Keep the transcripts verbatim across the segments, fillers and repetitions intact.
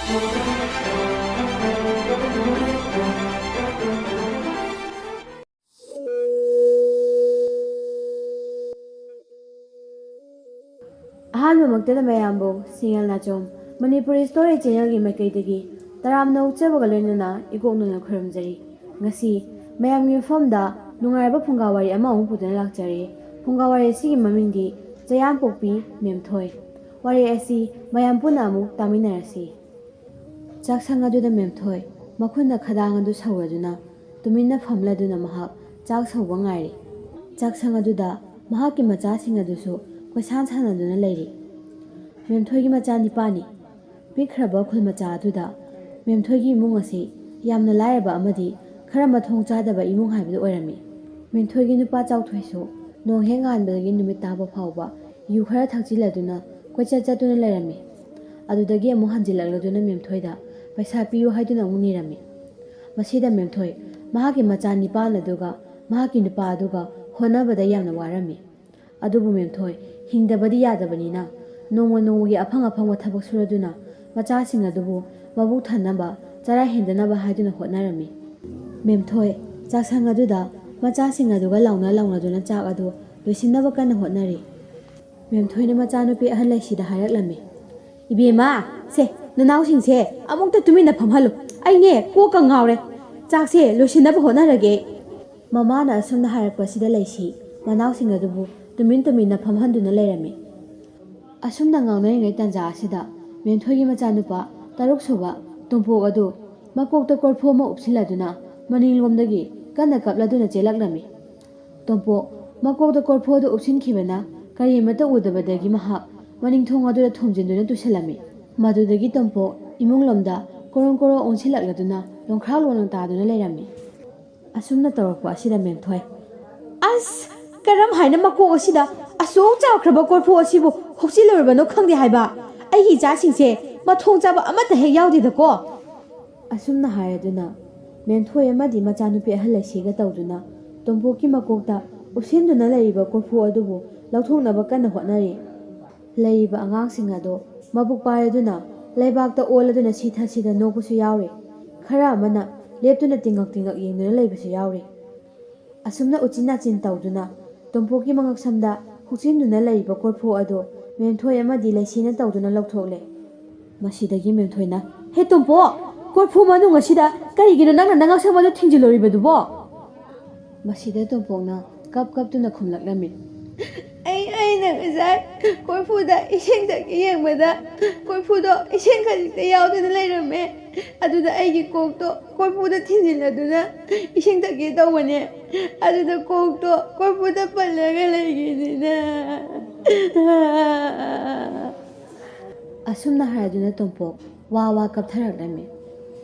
ꯑꯍꯥꯟꯕꯃꯛꯇꯗ ꯃꯌꯥꯝꯕꯨ ꯁꯤꯡꯉꯦꯜ ꯅꯥꯆꯣꯝ ꯃꯅꯤꯄꯨꯔꯤ ꯁ꯭ꯇꯣꯔꯤ ꯆꯦꯅꯦꯜꯒꯤ ꯃꯥꯏꯀꯩꯗꯒꯤ ꯇꯔꯥꯝꯅ ꯑꯣꯛꯆꯕꯒ ꯂꯣꯏꯅꯅ ꯏꯀꯣꯛ ꯅꯣꯟꯅ ꯈꯨꯔꯨꯝꯖꯔꯤ꯫ ꯉꯁꯤ ꯃꯌꯥꯝꯒꯤ ꯃꯐꯝꯗ ꯅꯨꯡꯉꯥꯏꯔꯕ ꯐꯨꯡꯒꯥ ꯋꯥꯔꯤ ꯑꯃ ꯑꯃꯨꯛ ꯄꯨꯗꯨꯅ ꯂꯥꯛꯆꯔꯤ꯫ ꯐꯨꯡꯒꯥ ꯋꯥꯔꯤ ꯑꯁꯤꯒꯤ ꯃꯃꯤꯡꯗꯤ ꯆꯌꯥꯝꯄꯣꯛꯄꯤ ꯃꯦꯝꯊꯣꯏ꯫ ꯋꯥꯔꯤ ꯑꯁꯤ ꯃꯌꯥꯝ ꯄꯨꯟꯅ ꯑꯃꯨꯛ ꯇꯥꯃꯤꯟꯅꯔꯁꯤ꯫ ꯆꯥꯛꯁꯪ ꯑꯗꯨꯗ ꯃꯦꯝꯊꯣꯏ ꯃꯈꯨꯠꯅ ꯈꯗꯥꯡ ꯑꯗꯨ ꯁꯧꯔꯗꯨꯅ ꯇꯨꯃꯤꯟꯅ ꯐꯝꯂꯗꯨꯅ ꯃꯍꯥꯛ ꯆꯥꯛ ꯁꯧꯕ ꯉꯥꯏꯔꯤ꯫ ꯆꯥꯛꯁꯪ ꯑꯗꯨꯗ ꯃꯍꯥꯛꯀꯤ ꯃꯆꯥꯁꯤꯡ ꯑꯗꯨꯁꯨ ꯀꯣꯏꯁꯥꯟ ꯁꯥꯟꯅꯗꯨꯅ ꯂꯩꯔꯤ꯫ ꯃꯦꯝꯊꯣꯏꯒꯤ ꯃꯆꯥ ꯅꯤꯄꯥꯅꯤ꯫ ꯄꯤꯛꯈ꯭ꯔꯕ ꯈꯨꯜ ꯃꯆꯥ ꯑꯗꯨꯗ ꯃꯦꯝꯊꯣꯏꯒꯤ ꯏꯃꯨꯡ ꯑꯁꯤ ꯌꯥꯝꯅ ꯂꯥꯏꯔꯕ ꯑꯃꯗꯤ ꯈꯔ ꯃꯊꯣꯡ ꯆꯥꯗꯕ ꯏꯃꯨꯡ ꯍꯥꯏꯕꯗꯨ ꯑꯣꯏꯔꯝꯃꯤ꯫ ꯃꯦꯝꯊꯣꯏꯒꯤ ꯅꯨꯄꯥ ꯆꯥꯎꯊꯣꯏꯁꯨ ꯅꯣꯡ ꯍꯦꯛ ꯉꯥꯟꯕꯗꯒꯤ ꯅꯨꯃꯤꯠ ꯇꯥꯕ ꯐꯥꯎꯕ ꯌꯨ ꯈꯔ ꯊꯛꯆꯤꯜꯂꯗꯨꯅ ꯀꯣꯏꯆꯠ ꯆꯠꯇꯨꯅ ꯂꯩꯔꯝꯃꯤ꯫ ꯑꯗꯨꯗꯒꯤ ꯑꯃꯨꯛ ꯍꯟꯖꯤꯜꯂꯛꯂꯗꯨꯅ ꯃꯦꯝꯊꯣꯏꯗ ꯄꯩꯁꯥ ꯄꯤꯌꯨ ꯍꯥꯏꯗꯨꯅ ꯑꯃꯨꯛ ꯅꯤꯔꯝꯃꯤ꯫ ꯃꯁꯤꯗ ꯃꯦꯝꯊꯣꯏ ꯃꯍꯥꯛꯀꯤ ꯃꯆꯥ ꯅꯤꯄꯥꯟ ꯑꯗꯨꯒ ꯃꯍꯥꯛꯀꯤ ꯅꯨꯄꯥ ꯑꯗꯨꯒ ꯍꯣꯠꯅꯕꯗ ꯌꯥꯝꯅ ꯋꯥꯔꯝꯃꯤ꯫ ꯑꯗꯨꯕꯨ ꯃꯦꯝꯊꯣꯏ ꯍꯤꯡꯗꯕꯗꯤ ꯌꯥꯗꯕꯅꯤꯅ ꯅꯣꯡꯃ ꯅꯣꯡꯃꯒꯤ ꯑꯐꯪ ꯑꯐꯪꯕ ꯊꯕꯛ ꯁꯨꯔꯗꯨꯅ ꯃꯆꯥꯁꯤꯡ ꯑꯗꯨꯕꯨ ꯃꯕꯨꯛ ꯊꯟꯅꯕ, ꯆꯔꯥ ꯍꯦꯟꯗꯅꯕ ꯍꯥꯏꯗꯨꯅ ꯍꯣꯠꯅꯔꯝꯃꯤ꯫ ꯃꯦꯝꯊꯣꯏ ꯆꯥꯛꯁꯪ ꯑꯗꯨꯗ ꯃꯆꯥꯁꯤꯡ ꯑꯗꯨꯒ ꯂꯥꯎꯅ ꯂꯥꯎꯅꯗꯨꯅ ꯆꯥꯛ ꯑꯗꯨ ꯂꯣꯏꯁꯤꯟꯅꯕ ꯀꯟꯅ ꯍꯣꯠꯅꯔꯤ꯫ ꯃꯦꯝꯊꯣꯏꯅ ꯃꯆꯥꯅꯨꯄꯤ ꯑꯍꯜ ꯂꯩꯁꯤꯗ ꯍꯥꯏꯔꯛꯂꯝꯃꯤ, "ꯏꯕꯦꯝꯃ, ꯁꯦ, ꯅꯅꯥꯎꯁꯤꯡꯁꯦ ꯑꯃꯨꯛꯇ ꯇꯨꯃꯤꯟꯅ ꯐꯝꯍꯜꯂꯨ꯫ ꯑꯩꯅꯦ ꯀꯣꯛꯀ ꯉꯥꯎꯔꯦ꯫ ꯆꯥꯛꯁꯦ ꯂꯣꯏꯁꯤꯟꯅꯕ ꯍꯣꯠꯅꯔꯒꯦ ꯑꯩ꯫" ꯃꯃꯥꯅ ꯑꯁꯨꯝꯅ ꯍꯥꯏꯔꯛꯄꯁꯤꯗ ꯂꯩꯁꯤ ꯃꯅꯥꯎꯁꯤꯡ ꯑꯗꯨꯕꯨ ꯇꯨꯃꯤꯟ ꯇꯨꯃꯤꯟꯅ ꯐꯝꯍꯟꯗꯨꯅ ꯂꯩꯔꯝꯃꯤ꯫ ꯑꯁꯨꯝꯅ ꯉꯥꯡꯅꯔꯤꯉꯩ ꯇꯥꯟꯖꯥ ꯑꯁꯤꯗ ꯃꯦꯝꯊꯣꯏꯒꯤ ꯃꯆꯥꯅꯨꯄꯥ ꯇꯔꯨꯛ ꯁꯨꯕ ꯇꯣꯝꯄꯣꯛ ꯑꯗꯨ ꯃꯀꯣꯛꯇ ꯀꯣꯔꯐꯨ ꯑꯃ ꯎꯞꯁꯤꯜꯂꯗꯨꯅ ꯃꯅꯤꯡꯂꯣꯝꯗꯒꯤ ꯀꯟꯅ ꯀꯞꯂꯗꯨꯅ ꯆꯦꯜꯂꯛꯂꯝꯃꯤ꯫ ꯇꯣꯝꯄꯣꯛ ꯃꯀꯣꯛꯇ ꯀꯣꯔꯐꯨ ꯑꯗꯨ ꯎꯞꯁꯤꯟꯈꯤꯕꯅ ꯀꯔꯤꯃꯠꯇ ꯎꯗꯕꯗꯒꯤ ꯃꯍꯥꯛ ꯃꯅꯤꯡ ꯊꯣꯡ ꯑꯗꯨꯗ ꯊꯣꯝꯖꯤꯟꯗꯨꯅ ꯇꯨꯁꯤꯜꯂꯝꯃꯤ꯫ ꯃꯗꯨꯗꯒꯤ ꯇꯣꯝꯄꯣꯛ ꯏꯃꯨꯡꯂꯣꯝꯗ ꯀꯣꯔꯣꯡ ꯀꯣꯔꯣꯡ ꯑꯣꯟꯁꯤꯜꯂꯛꯂꯗꯨꯅ ꯂꯣꯡꯈ꯭ꯔꯥꯛ ꯂꯣꯡꯅ ꯇꯥꯗꯨꯅ ꯂꯩꯔꯝꯃꯤ꯫ ꯑꯁꯨꯝꯅ ꯇꯧꯔꯛꯄ ꯑꯁꯤꯗ ꯃꯦꯝꯊꯣꯏ, "ꯑꯁ! ꯀꯔꯝ ꯍꯥꯏꯅ ꯃꯀꯣꯛ ꯑꯁꯤꯗ ꯑꯁꯨꯛ ꯆꯥꯎꯈ꯭ꯔꯕ ꯀꯣꯔꯐꯨ ꯑꯁꯤꯕꯨ ꯍꯨꯞꯆꯤꯜꯂꯨꯔꯕꯅꯣ ꯈꯪꯗꯦ ꯍꯥꯏꯕ? ꯑꯩꯒꯤ ꯏꯆꯥꯁꯤꯡꯁꯦ ꯃꯊꯣꯡ ꯆꯥꯕ ꯑꯃꯠꯇ ꯍꯦꯛ ꯌꯥꯎꯗꯦꯗꯀꯣ!" ꯑꯁꯨꯝꯅ ꯍꯥꯏꯔꯗꯨꯅ ꯃꯦꯝꯊꯣꯏ ꯑꯃꯗꯤ ꯃꯆꯥꯅꯨꯄꯤ ꯑꯍꯜ ꯂꯩꯁꯤꯒ ꯇꯧꯗꯨꯅ ꯇꯣꯝꯄꯣꯛꯀꯤ ꯃꯀꯣꯛꯇ ꯎꯞꯁꯤꯟꯗꯨꯅ ꯂꯩꯔꯤꯕ ꯀꯣꯔꯐꯨ ꯑꯗꯨꯕꯨ ꯂꯧꯊꯣꯛꯅꯕ ꯀꯟꯅ ꯍꯣꯠꯅꯔꯤ꯫ ꯂꯩꯔꯤꯕ ꯑꯉꯥꯡꯁꯤꯡ ꯑꯗꯨ ꯃꯕꯨꯛ ꯄꯥꯏꯔꯗꯨꯅ ꯂꯩꯕꯥꯛꯇ ꯑꯣꯜꯂꯗꯨꯅ ꯁꯤꯊ ꯁꯤꯊ ꯅꯣꯛꯄꯁꯨ ꯌꯥꯎꯔꯤ꯫ ꯈꯔ ꯑꯃꯅ ꯂꯦꯞꯇꯨꯅ ꯇꯤꯡꯉꯛ ꯇꯤꯡꯉꯛ ꯌꯦꯡꯗꯨꯅ ꯂꯩꯕꯁꯨ ꯌꯥꯎꯔꯤ꯫ ꯑꯁꯨꯝꯅ ꯎꯆꯤꯟ ꯅꯥꯆꯤꯟ ꯇꯧꯗꯨꯅ ꯇꯣꯝꯄꯣꯛꯀꯤ ꯃꯉꯛꯁꯝꯗ ꯍꯨꯛꯆꯤꯟꯗꯨꯅ ꯂꯩꯔꯤꯕ ꯀꯣꯔꯐꯨ ꯑꯗꯨ ꯃꯦꯝꯊꯣꯏ ꯑꯃꯗꯤ ꯂꯩꯁꯤꯅ ꯇꯧꯗꯨꯅ ꯂꯧꯊꯣꯛꯂꯦ꯫ ꯃꯁꯤꯗꯒꯤ ꯃꯦꯝꯊꯣꯏꯅ, "ꯍꯦ ꯇꯣꯝꯄꯣꯛ, ꯀꯣꯔꯐꯨ ꯃꯅꯨꯡ ꯑꯁꯤꯗ ꯀꯔꯤꯒꯤꯅꯣ ꯅꯪꯅ ꯅꯉꯛꯁꯝ ꯑꯗꯨ ꯊꯤꯡꯖꯤꯜꯂꯨꯔꯤꯕꯗꯨꯕꯣ?" ꯃꯁꯤꯗ ꯇꯣꯝꯄꯣꯛꯅ ꯀꯞ ꯀꯞꯇꯨꯅ ꯈꯨꯝꯂꯛꯂꯝꯃꯤ꯫ "ꯑꯩ, ꯑꯩꯅ ꯉꯁꯥꯏ ꯀꯣꯔꯐꯨꯗ ꯏꯁꯤꯡ ꯊꯛꯀꯦ ꯌꯦꯡꯕꯗ ꯀꯣꯔꯐꯨꯗꯣ ꯏꯁꯤꯡ ꯈꯖꯤꯛꯇ ꯌꯥꯎꯗꯅ ꯂꯩꯔꯝꯃꯦ꯫ ꯑꯗꯨꯗ ꯑꯩꯒꯤ ꯀꯣꯛꯇꯣ ꯀꯣꯔꯐꯨꯗ ꯊꯤꯟꯖꯤꯜꯂꯗꯨꯅ ꯏꯁꯤꯡ ꯊꯛꯀꯦ ꯇꯧꯕꯅꯦ꯫ ꯑꯗꯨꯗ ꯀꯣꯛꯇꯣ ꯀꯣꯔꯐꯨꯗ ꯄꯜꯂꯒ ꯂꯩꯈꯤꯅꯤꯅ꯫" ꯑꯁꯨꯝꯅ ꯍꯥꯏꯔꯗꯨꯅ ꯇꯣꯝꯄꯣꯛ ꯋꯥ ꯋꯥ ꯀꯞꯊꯔꯛꯂꯝꯃꯤ꯫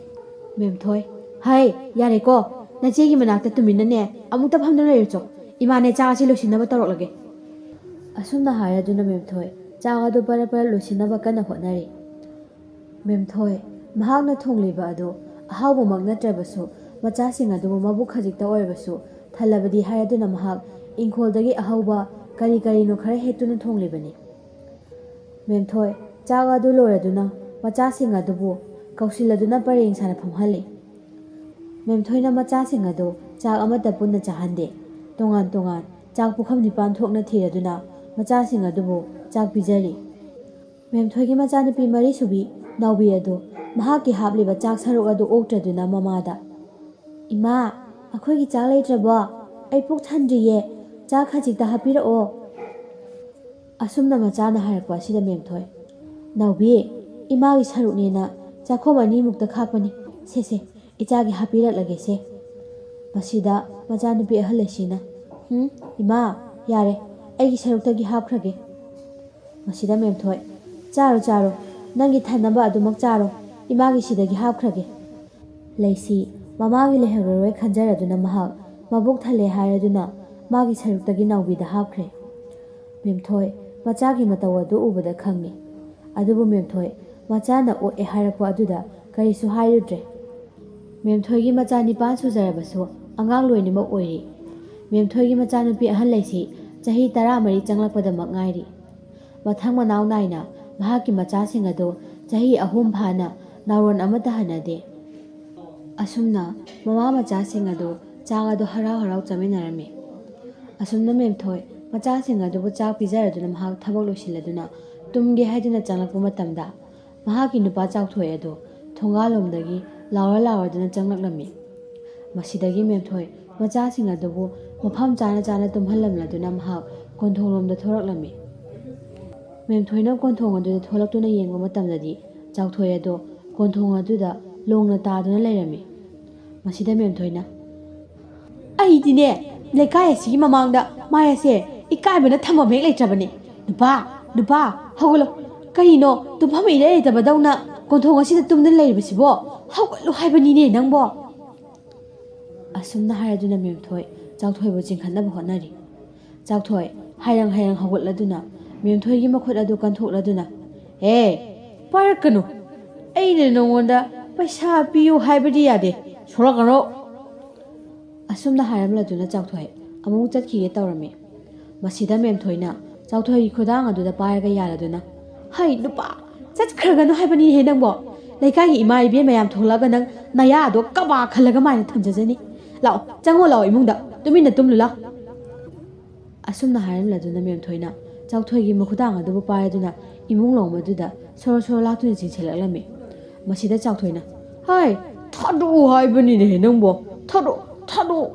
ꯃꯦꯝꯊꯣꯏ, "ꯍꯩ, ꯌꯥꯔꯦꯀꯣ, ꯅꯆꯦꯒꯤ ꯃꯅꯥꯛꯇ ꯇꯨꯃꯤꯟꯅꯅꯦ ꯑꯃꯨꯛꯇ ꯐꯝꯗꯨꯅ ꯂꯩꯔꯨꯆꯣ꯫ ꯏꯃꯥꯅꯦ ꯆꯥꯛ ꯑꯁꯤ ꯂꯣꯏꯁꯤꯟꯅꯕ ꯇꯧꯔꯛꯂꯒꯦ꯫" ꯑꯁꯨꯝꯅ ꯍꯥꯏꯔꯗꯨꯅ ꯃꯦꯝꯊꯣꯏ ꯆꯥꯛ ꯑꯗꯨ ꯄꯔꯞ ꯄꯔꯞ ꯂꯣꯏꯁꯤꯟꯅꯕ ꯀꯟꯅ ꯍꯣꯠꯅꯔꯤ꯫ ꯃꯦꯝꯊꯣꯏ, ꯃꯍꯥꯛꯅ ꯊꯣꯡꯂꯤꯕ ꯑꯗꯨ ꯑꯍꯥꯎꯕꯃꯛ ꯅꯠꯇ꯭ꯔꯕꯁꯨ, ꯃꯆꯥꯁꯤꯡ ꯑꯗꯨꯕꯨ ꯃꯕꯨꯛ ꯈꯖꯤꯛꯇ ꯑꯣꯏꯔꯕꯁꯨ ꯊꯜꯂꯕꯗꯤ ꯍꯥꯏꯔꯗꯨꯅ ꯃꯍꯥꯛ ꯏꯪꯈꯣꯜꯗꯒꯤ ꯑꯍꯧꯕ ꯀꯔꯤ ꯀꯔꯤꯅꯣ ꯈꯔ ꯍꯦꯛꯇꯨꯅ ꯊꯣꯡꯂꯤꯕꯅꯤ꯫ ꯃꯦꯝꯊꯣꯏ, ꯆꯥꯛ ꯑꯗꯨ ꯂꯣꯏꯔꯗꯨꯅ ꯃꯆꯥꯁꯤꯡ ꯑꯗꯨꯕꯨ ꯀꯧꯁꯤꯜꯂꯗꯨꯅ ꯄꯔꯦꯡ ꯁꯥꯅ ꯐꯝꯍꯜꯂꯤ꯫ ꯃꯦꯝꯊꯣꯏꯅ ꯃꯆꯥꯁꯤꯡ ꯑꯗꯨ ꯆꯥꯛ ꯑꯃꯠꯇ ꯄꯨꯟꯅ ꯆꯥꯍꯟꯗꯦ꯫ ꯇꯣꯉꯥꯟ ꯇꯣꯉꯥꯟ ꯆꯥꯛ ꯄꯨꯈꯝ ꯅꯤꯄꯥꯟ ꯊꯣꯛꯅ ꯊꯤꯔꯗꯨꯅ ꯃꯆꯥꯁꯤꯡ ꯑꯗꯨꯕꯨ ꯆꯥꯛ ꯄꯤꯖꯔꯤ꯫ ꯃꯦꯝꯊꯣꯏꯒꯤ ꯃꯆꯥꯅꯨꯄꯤ ꯃꯔꯤꯁꯨꯕꯤ ꯅꯥꯎꯕꯤ ꯑꯗꯨ ꯃꯍꯥꯛꯀꯤ ꯍꯥꯞꯂꯤꯕ ꯆꯥꯛ ꯁꯔꯨꯛ ꯑꯗꯨ ꯑꯣꯛꯇ꯭ꯔꯗꯨꯅ ꯃꯃꯥꯗ, "ꯏꯃꯥ, ꯑꯩꯈꯣꯏꯒꯤ ꯆꯥꯛ ꯂꯩꯇ꯭ꯔꯕꯣ? ꯑꯩ ꯄꯨꯛ ꯊꯟꯗ꯭ꯔꯤꯌꯦ, ꯆꯥꯛ ꯈꯖꯤꯛꯇ ꯍꯥꯞꯄꯤꯔꯛꯑꯣ꯫" ꯑꯁꯨꯝꯅ ꯃꯆꯥꯅ ꯍꯥꯏꯔꯛꯄ ꯑꯁꯤꯗ ꯃꯦꯝꯊꯣꯏ, "ꯅꯥꯎꯕꯤ, ꯏꯃꯥꯒꯤ ꯁꯔꯨꯛꯅꯦꯅ ꯆꯥꯛꯈꯣꯝ ꯑꯅꯤꯃꯨꯛꯇ ꯈꯥꯛꯄꯅꯤ꯫ ꯁꯦ, ꯁꯦ, ꯏꯆꯥꯒꯤ ꯍꯥꯞꯄꯤꯔꯛꯂꯒꯦꯁꯦ꯫" ꯃꯁꯤꯗ ꯃꯆꯥꯅꯨꯄꯤ ꯑꯍꯜ ꯑꯁꯤꯅ, "ꯍꯨꯝ, ꯏꯃꯥ, ꯌꯥꯔꯦ, ꯑꯩꯒꯤ ꯁꯔꯨꯛꯇꯒꯤ ꯍꯥꯞꯈ꯭ꯔꯒꯦ꯫" ꯃꯁꯤꯗ ꯃꯦꯝꯊꯣꯏ, "ꯆꯥꯔꯣ, ꯆꯥꯔꯣ, ꯅꯪꯒꯤ ꯊꯟꯅꯕ ꯑꯗꯨꯃꯛ ꯆꯥꯔꯣ, ꯏꯃꯥꯒꯤ ꯁꯤꯗꯒꯤ ꯍꯥꯞꯈ꯭ꯔꯒꯦ꯫" ꯂꯩꯁꯤ ꯃꯃꯥꯒꯤ ꯂꯩꯍꯧꯔꯔꯣꯏ ꯈꯟꯖꯔꯗꯨꯅ ꯃꯍꯥꯛ ꯃꯕꯨꯛ ꯊꯜꯂꯦ ꯍꯥꯏꯔꯗꯨꯅ ꯃꯥꯒꯤ ꯁꯔꯨꯛꯇꯒꯤ ꯅꯥꯎꯕꯤꯗ ꯍꯥꯞꯈ꯭ꯔꯦ꯫ ꯃꯦꯝꯊꯣꯏ ꯃꯆꯥꯒꯤ ꯃꯇꯧ ꯑꯗꯨ ꯎꯕꯗ ꯈꯪꯉꯤ꯫ ꯑꯗꯨꯕꯨ ꯃꯦꯝꯊꯣꯏ ꯃꯆꯥꯅ ꯑꯣꯛꯑꯦ ꯍꯥꯏꯔꯛꯄ ꯑꯗꯨꯗ ꯀꯔꯤꯁꯨ ꯍꯥꯏꯔꯨꯗ꯭ꯔꯦ꯫ ꯃꯦꯝꯊꯣꯏꯒꯤ ꯃꯆꯥ ꯅꯤꯄꯥꯟ ꯁꯨꯖꯔꯕꯁꯨ ꯑꯉꯥꯡ ꯂꯣꯏꯅꯃꯛ ꯑꯣꯏꯔꯤ꯫ ꯃꯦꯝꯊꯣꯏꯒꯤ ꯃꯆꯥꯅꯨꯄꯤ ꯑꯍꯜ ꯂꯩꯁꯤ ꯆꯍꯤ ꯇꯔꯥꯃꯔꯤ ꯆꯪꯂꯛꯄꯗꯃꯛ ꯉꯥꯏꯔꯤ꯫ ꯃꯊꯪ ꯃꯅꯥꯎ ꯅꯥꯏꯅ ꯃꯍꯥꯛꯀꯤ ꯃꯆꯥꯁꯤꯡ ꯑꯗꯨ ꯆꯍꯤ ꯑꯍꯨꯝ ꯐꯥꯅ ꯅꯥꯎꯔꯣꯟ ꯑꯃꯠꯇ ꯍꯟꯅꯗꯦ꯫ ꯑꯁꯨꯝꯅ ꯃꯃꯥ ꯃꯆꯥꯁꯤꯡ ꯑꯗꯨ ꯆꯥꯛ ꯑꯗꯨ ꯍꯔꯥꯎ ꯍꯔꯥꯎ ꯆꯥꯃꯤꯟꯅꯔꯝꯃꯤ꯫ ꯑꯁꯨꯝꯅ ꯃꯦꯝꯊꯣꯏ ꯃꯆꯥꯁꯤꯡ ꯑꯗꯨꯕꯨ ꯆꯥꯛ ꯄꯤꯖꯔꯗꯨꯅ ꯃꯍꯥꯛ ꯊꯕꯛ ꯂꯣꯏꯁꯤꯜꯂꯗꯨꯅ ꯇꯨꯝꯒꯦ ꯍꯥꯏꯗꯨꯅ ꯆꯪꯂꯛꯄ ꯃꯇꯝꯗ, ꯃꯍꯥꯛꯀꯤ ꯅꯨꯄꯥ ꯆꯥꯎꯊꯣꯏ ꯑꯗꯨ ꯊꯣꯡꯒꯥꯜꯂꯣꯝꯗꯒꯤ ꯂꯥꯎꯔ ꯂꯥꯎꯔꯗꯨꯅ ꯆꯪꯂꯛꯂꯝꯃꯤ꯫ ꯃꯁꯤꯗꯒꯤ ꯃꯦꯝꯊꯣꯏ ꯃꯆꯥꯁꯤꯡ ꯑꯗꯨꯕꯨ ꯃꯐꯝ ꯆꯥꯅ ꯆꯥꯅ ꯇꯨꯝꯍꯜꯂꯝꯂꯗꯨꯅ ꯃꯍꯥꯛ ꯀꯣꯟꯊꯣꯡꯂꯣꯝꯗ ꯊꯣꯔꯛꯂꯝꯃꯤ꯫ ꯃꯦꯝꯊꯣꯏꯅ ꯀꯣꯟꯊꯣꯡ ꯑꯗꯨꯗ ꯊꯣꯛꯂꯛꯇꯨꯅ ꯌꯦꯡꯕ ꯃꯇꯝꯗꯗꯤ, ꯆꯥꯎꯊꯣꯏ ꯑꯗꯣ ꯀꯣꯟꯊꯣꯡ ꯑꯗꯨꯗ ꯂꯣꯡꯅ ꯇꯥꯗꯨꯅ ꯂꯩꯔꯝꯃꯤ꯫ ꯃꯁꯤꯗ ꯃꯦꯝꯊꯣꯏꯅ, "ꯑꯩꯗꯤꯅꯦ, ꯂꯩꯀꯥꯏ ꯑꯁꯤꯒꯤ ꯃꯃꯥꯡꯗ ꯃꯥꯏ ꯑꯁꯦ ꯏꯀꯥꯏꯕꯅ ꯊꯝꯐꯝ ꯍꯦꯛ ꯂꯩꯇ꯭ꯔꯕꯅꯤ꯫ ꯅꯨꯄꯥ, ꯅꯨꯄꯥ, ꯍꯧꯒꯠꯂꯣ꯫ ꯀꯔꯤꯅꯣ ꯇꯨꯝꯐꯝ ꯏꯔꯩ ꯂꯩꯇꯕꯗꯧꯅ ꯀꯣꯟꯊꯣꯡ ꯑꯁꯤꯗ ꯇꯨꯝꯗꯨꯅ ꯂꯩꯔꯤꯕꯁꯤꯕꯣ? ꯍꯧꯒꯠꯂꯨ ꯍꯥꯏꯕꯅꯤꯅꯦ ꯅꯪꯕꯣ!" ꯑꯁꯨꯝꯅ ꯍꯥꯏꯔꯗꯨꯅ ꯃꯦꯝꯊꯣꯏ ꯆꯥꯎꯊꯣꯏꯕꯨ ꯆꯤꯡꯈꯠꯅꯕ ꯍꯣꯠꯅꯔꯤ꯫ ꯆꯥꯎꯊꯣꯏ ꯍꯥꯏꯔꯪ ꯍꯥꯏꯔꯪ ꯍꯧꯒꯠꯂꯗꯨꯅ ꯃꯦꯝꯊꯣꯏꯒꯤ ꯃꯈꯨꯠ ꯑꯗꯨ ꯀꯟꯊꯣꯛꯂꯗꯨꯅ, "ꯑꯦ, ꯄꯥꯏꯔꯛꯀꯅꯨ! ꯑꯩꯅ ꯅꯉꯣꯟꯗ ꯄꯩꯁꯥ ꯄꯤꯌꯨ ꯍꯥꯏꯕꯗꯤ ꯌꯥꯗꯦ꯫ ꯁꯣꯔꯛꯀꯅꯨ!" ꯑꯁꯨꯝꯅ ꯍꯥꯏꯔꯝꯂꯗꯨꯅ ꯆꯥꯎꯊꯣꯏ ꯑꯃꯨꯛ ꯆꯠꯈꯤꯒꯦ ꯇꯧꯔꯝꯃꯤ꯫ ꯃꯁꯤꯗ ꯃꯦꯝꯊꯣꯏꯅ ꯆꯥꯎꯊꯣꯏꯒꯤ ꯈꯨꯗꯥꯡ ꯑꯗꯨꯗ ꯄꯥꯏꯔꯒ ꯌꯥꯜꯂꯗꯨꯅ, "ꯍꯩ ꯅꯨꯄꯥ, ꯆꯠꯈ꯭ꯔꯒꯅꯨ ꯍꯥꯏꯕꯅꯤꯍꯦ ꯅꯪꯕꯣ! ꯂꯩꯀꯥꯏꯒꯤ ꯏꯃꯥ ꯏꯕꯦꯟ ꯃꯌꯥꯝ ꯊꯣꯛꯂꯛꯑꯒ ꯅꯪ ꯅꯌꯥꯗꯣ ꯀꯕꯥ ꯈꯜꯂꯒ ꯃꯥꯏꯅ ꯊꯝꯖꯖꯅꯤ꯫ ꯂꯥꯛꯑꯣ, ꯆꯪꯉꯣ ꯂꯥꯛꯑꯣ ꯏꯃꯨꯡꯗ, ꯇꯨꯃꯤꯟꯅ ꯇꯨꯝꯂꯨ ꯂꯥꯎ!" ꯑꯁꯨꯝꯅ ꯍꯥꯏꯔꯝꯂꯗꯨꯅ ꯃꯦꯝꯊꯣꯏꯅ ꯆꯥꯎꯊꯣꯏꯒꯤ ꯃꯈꯨꯗꯥꯡ ꯑꯗꯨꯕꯨ ꯄꯥꯏꯔꯗꯨꯅ ꯏꯃꯨꯡ ꯂꯣꯝ ꯑꯗꯨꯗ ꯁꯣꯔꯣ ꯁꯣꯔꯣ ꯂꯥꯛꯇꯨꯅ ꯆꯤꯡꯁꯤꯜꯂꯛꯂꯝꯃꯤ꯫ ꯃꯁꯤꯗ ꯆꯥꯎꯊꯣꯏꯅ, "ꯍꯥꯏ, ꯊꯥꯗꯣꯛꯎ ꯍꯥꯏꯕꯅꯤꯅꯦꯍꯦ ꯅꯪꯕꯣ! ꯊꯥꯗꯣꯛ, ꯊꯥꯗꯣꯛ!"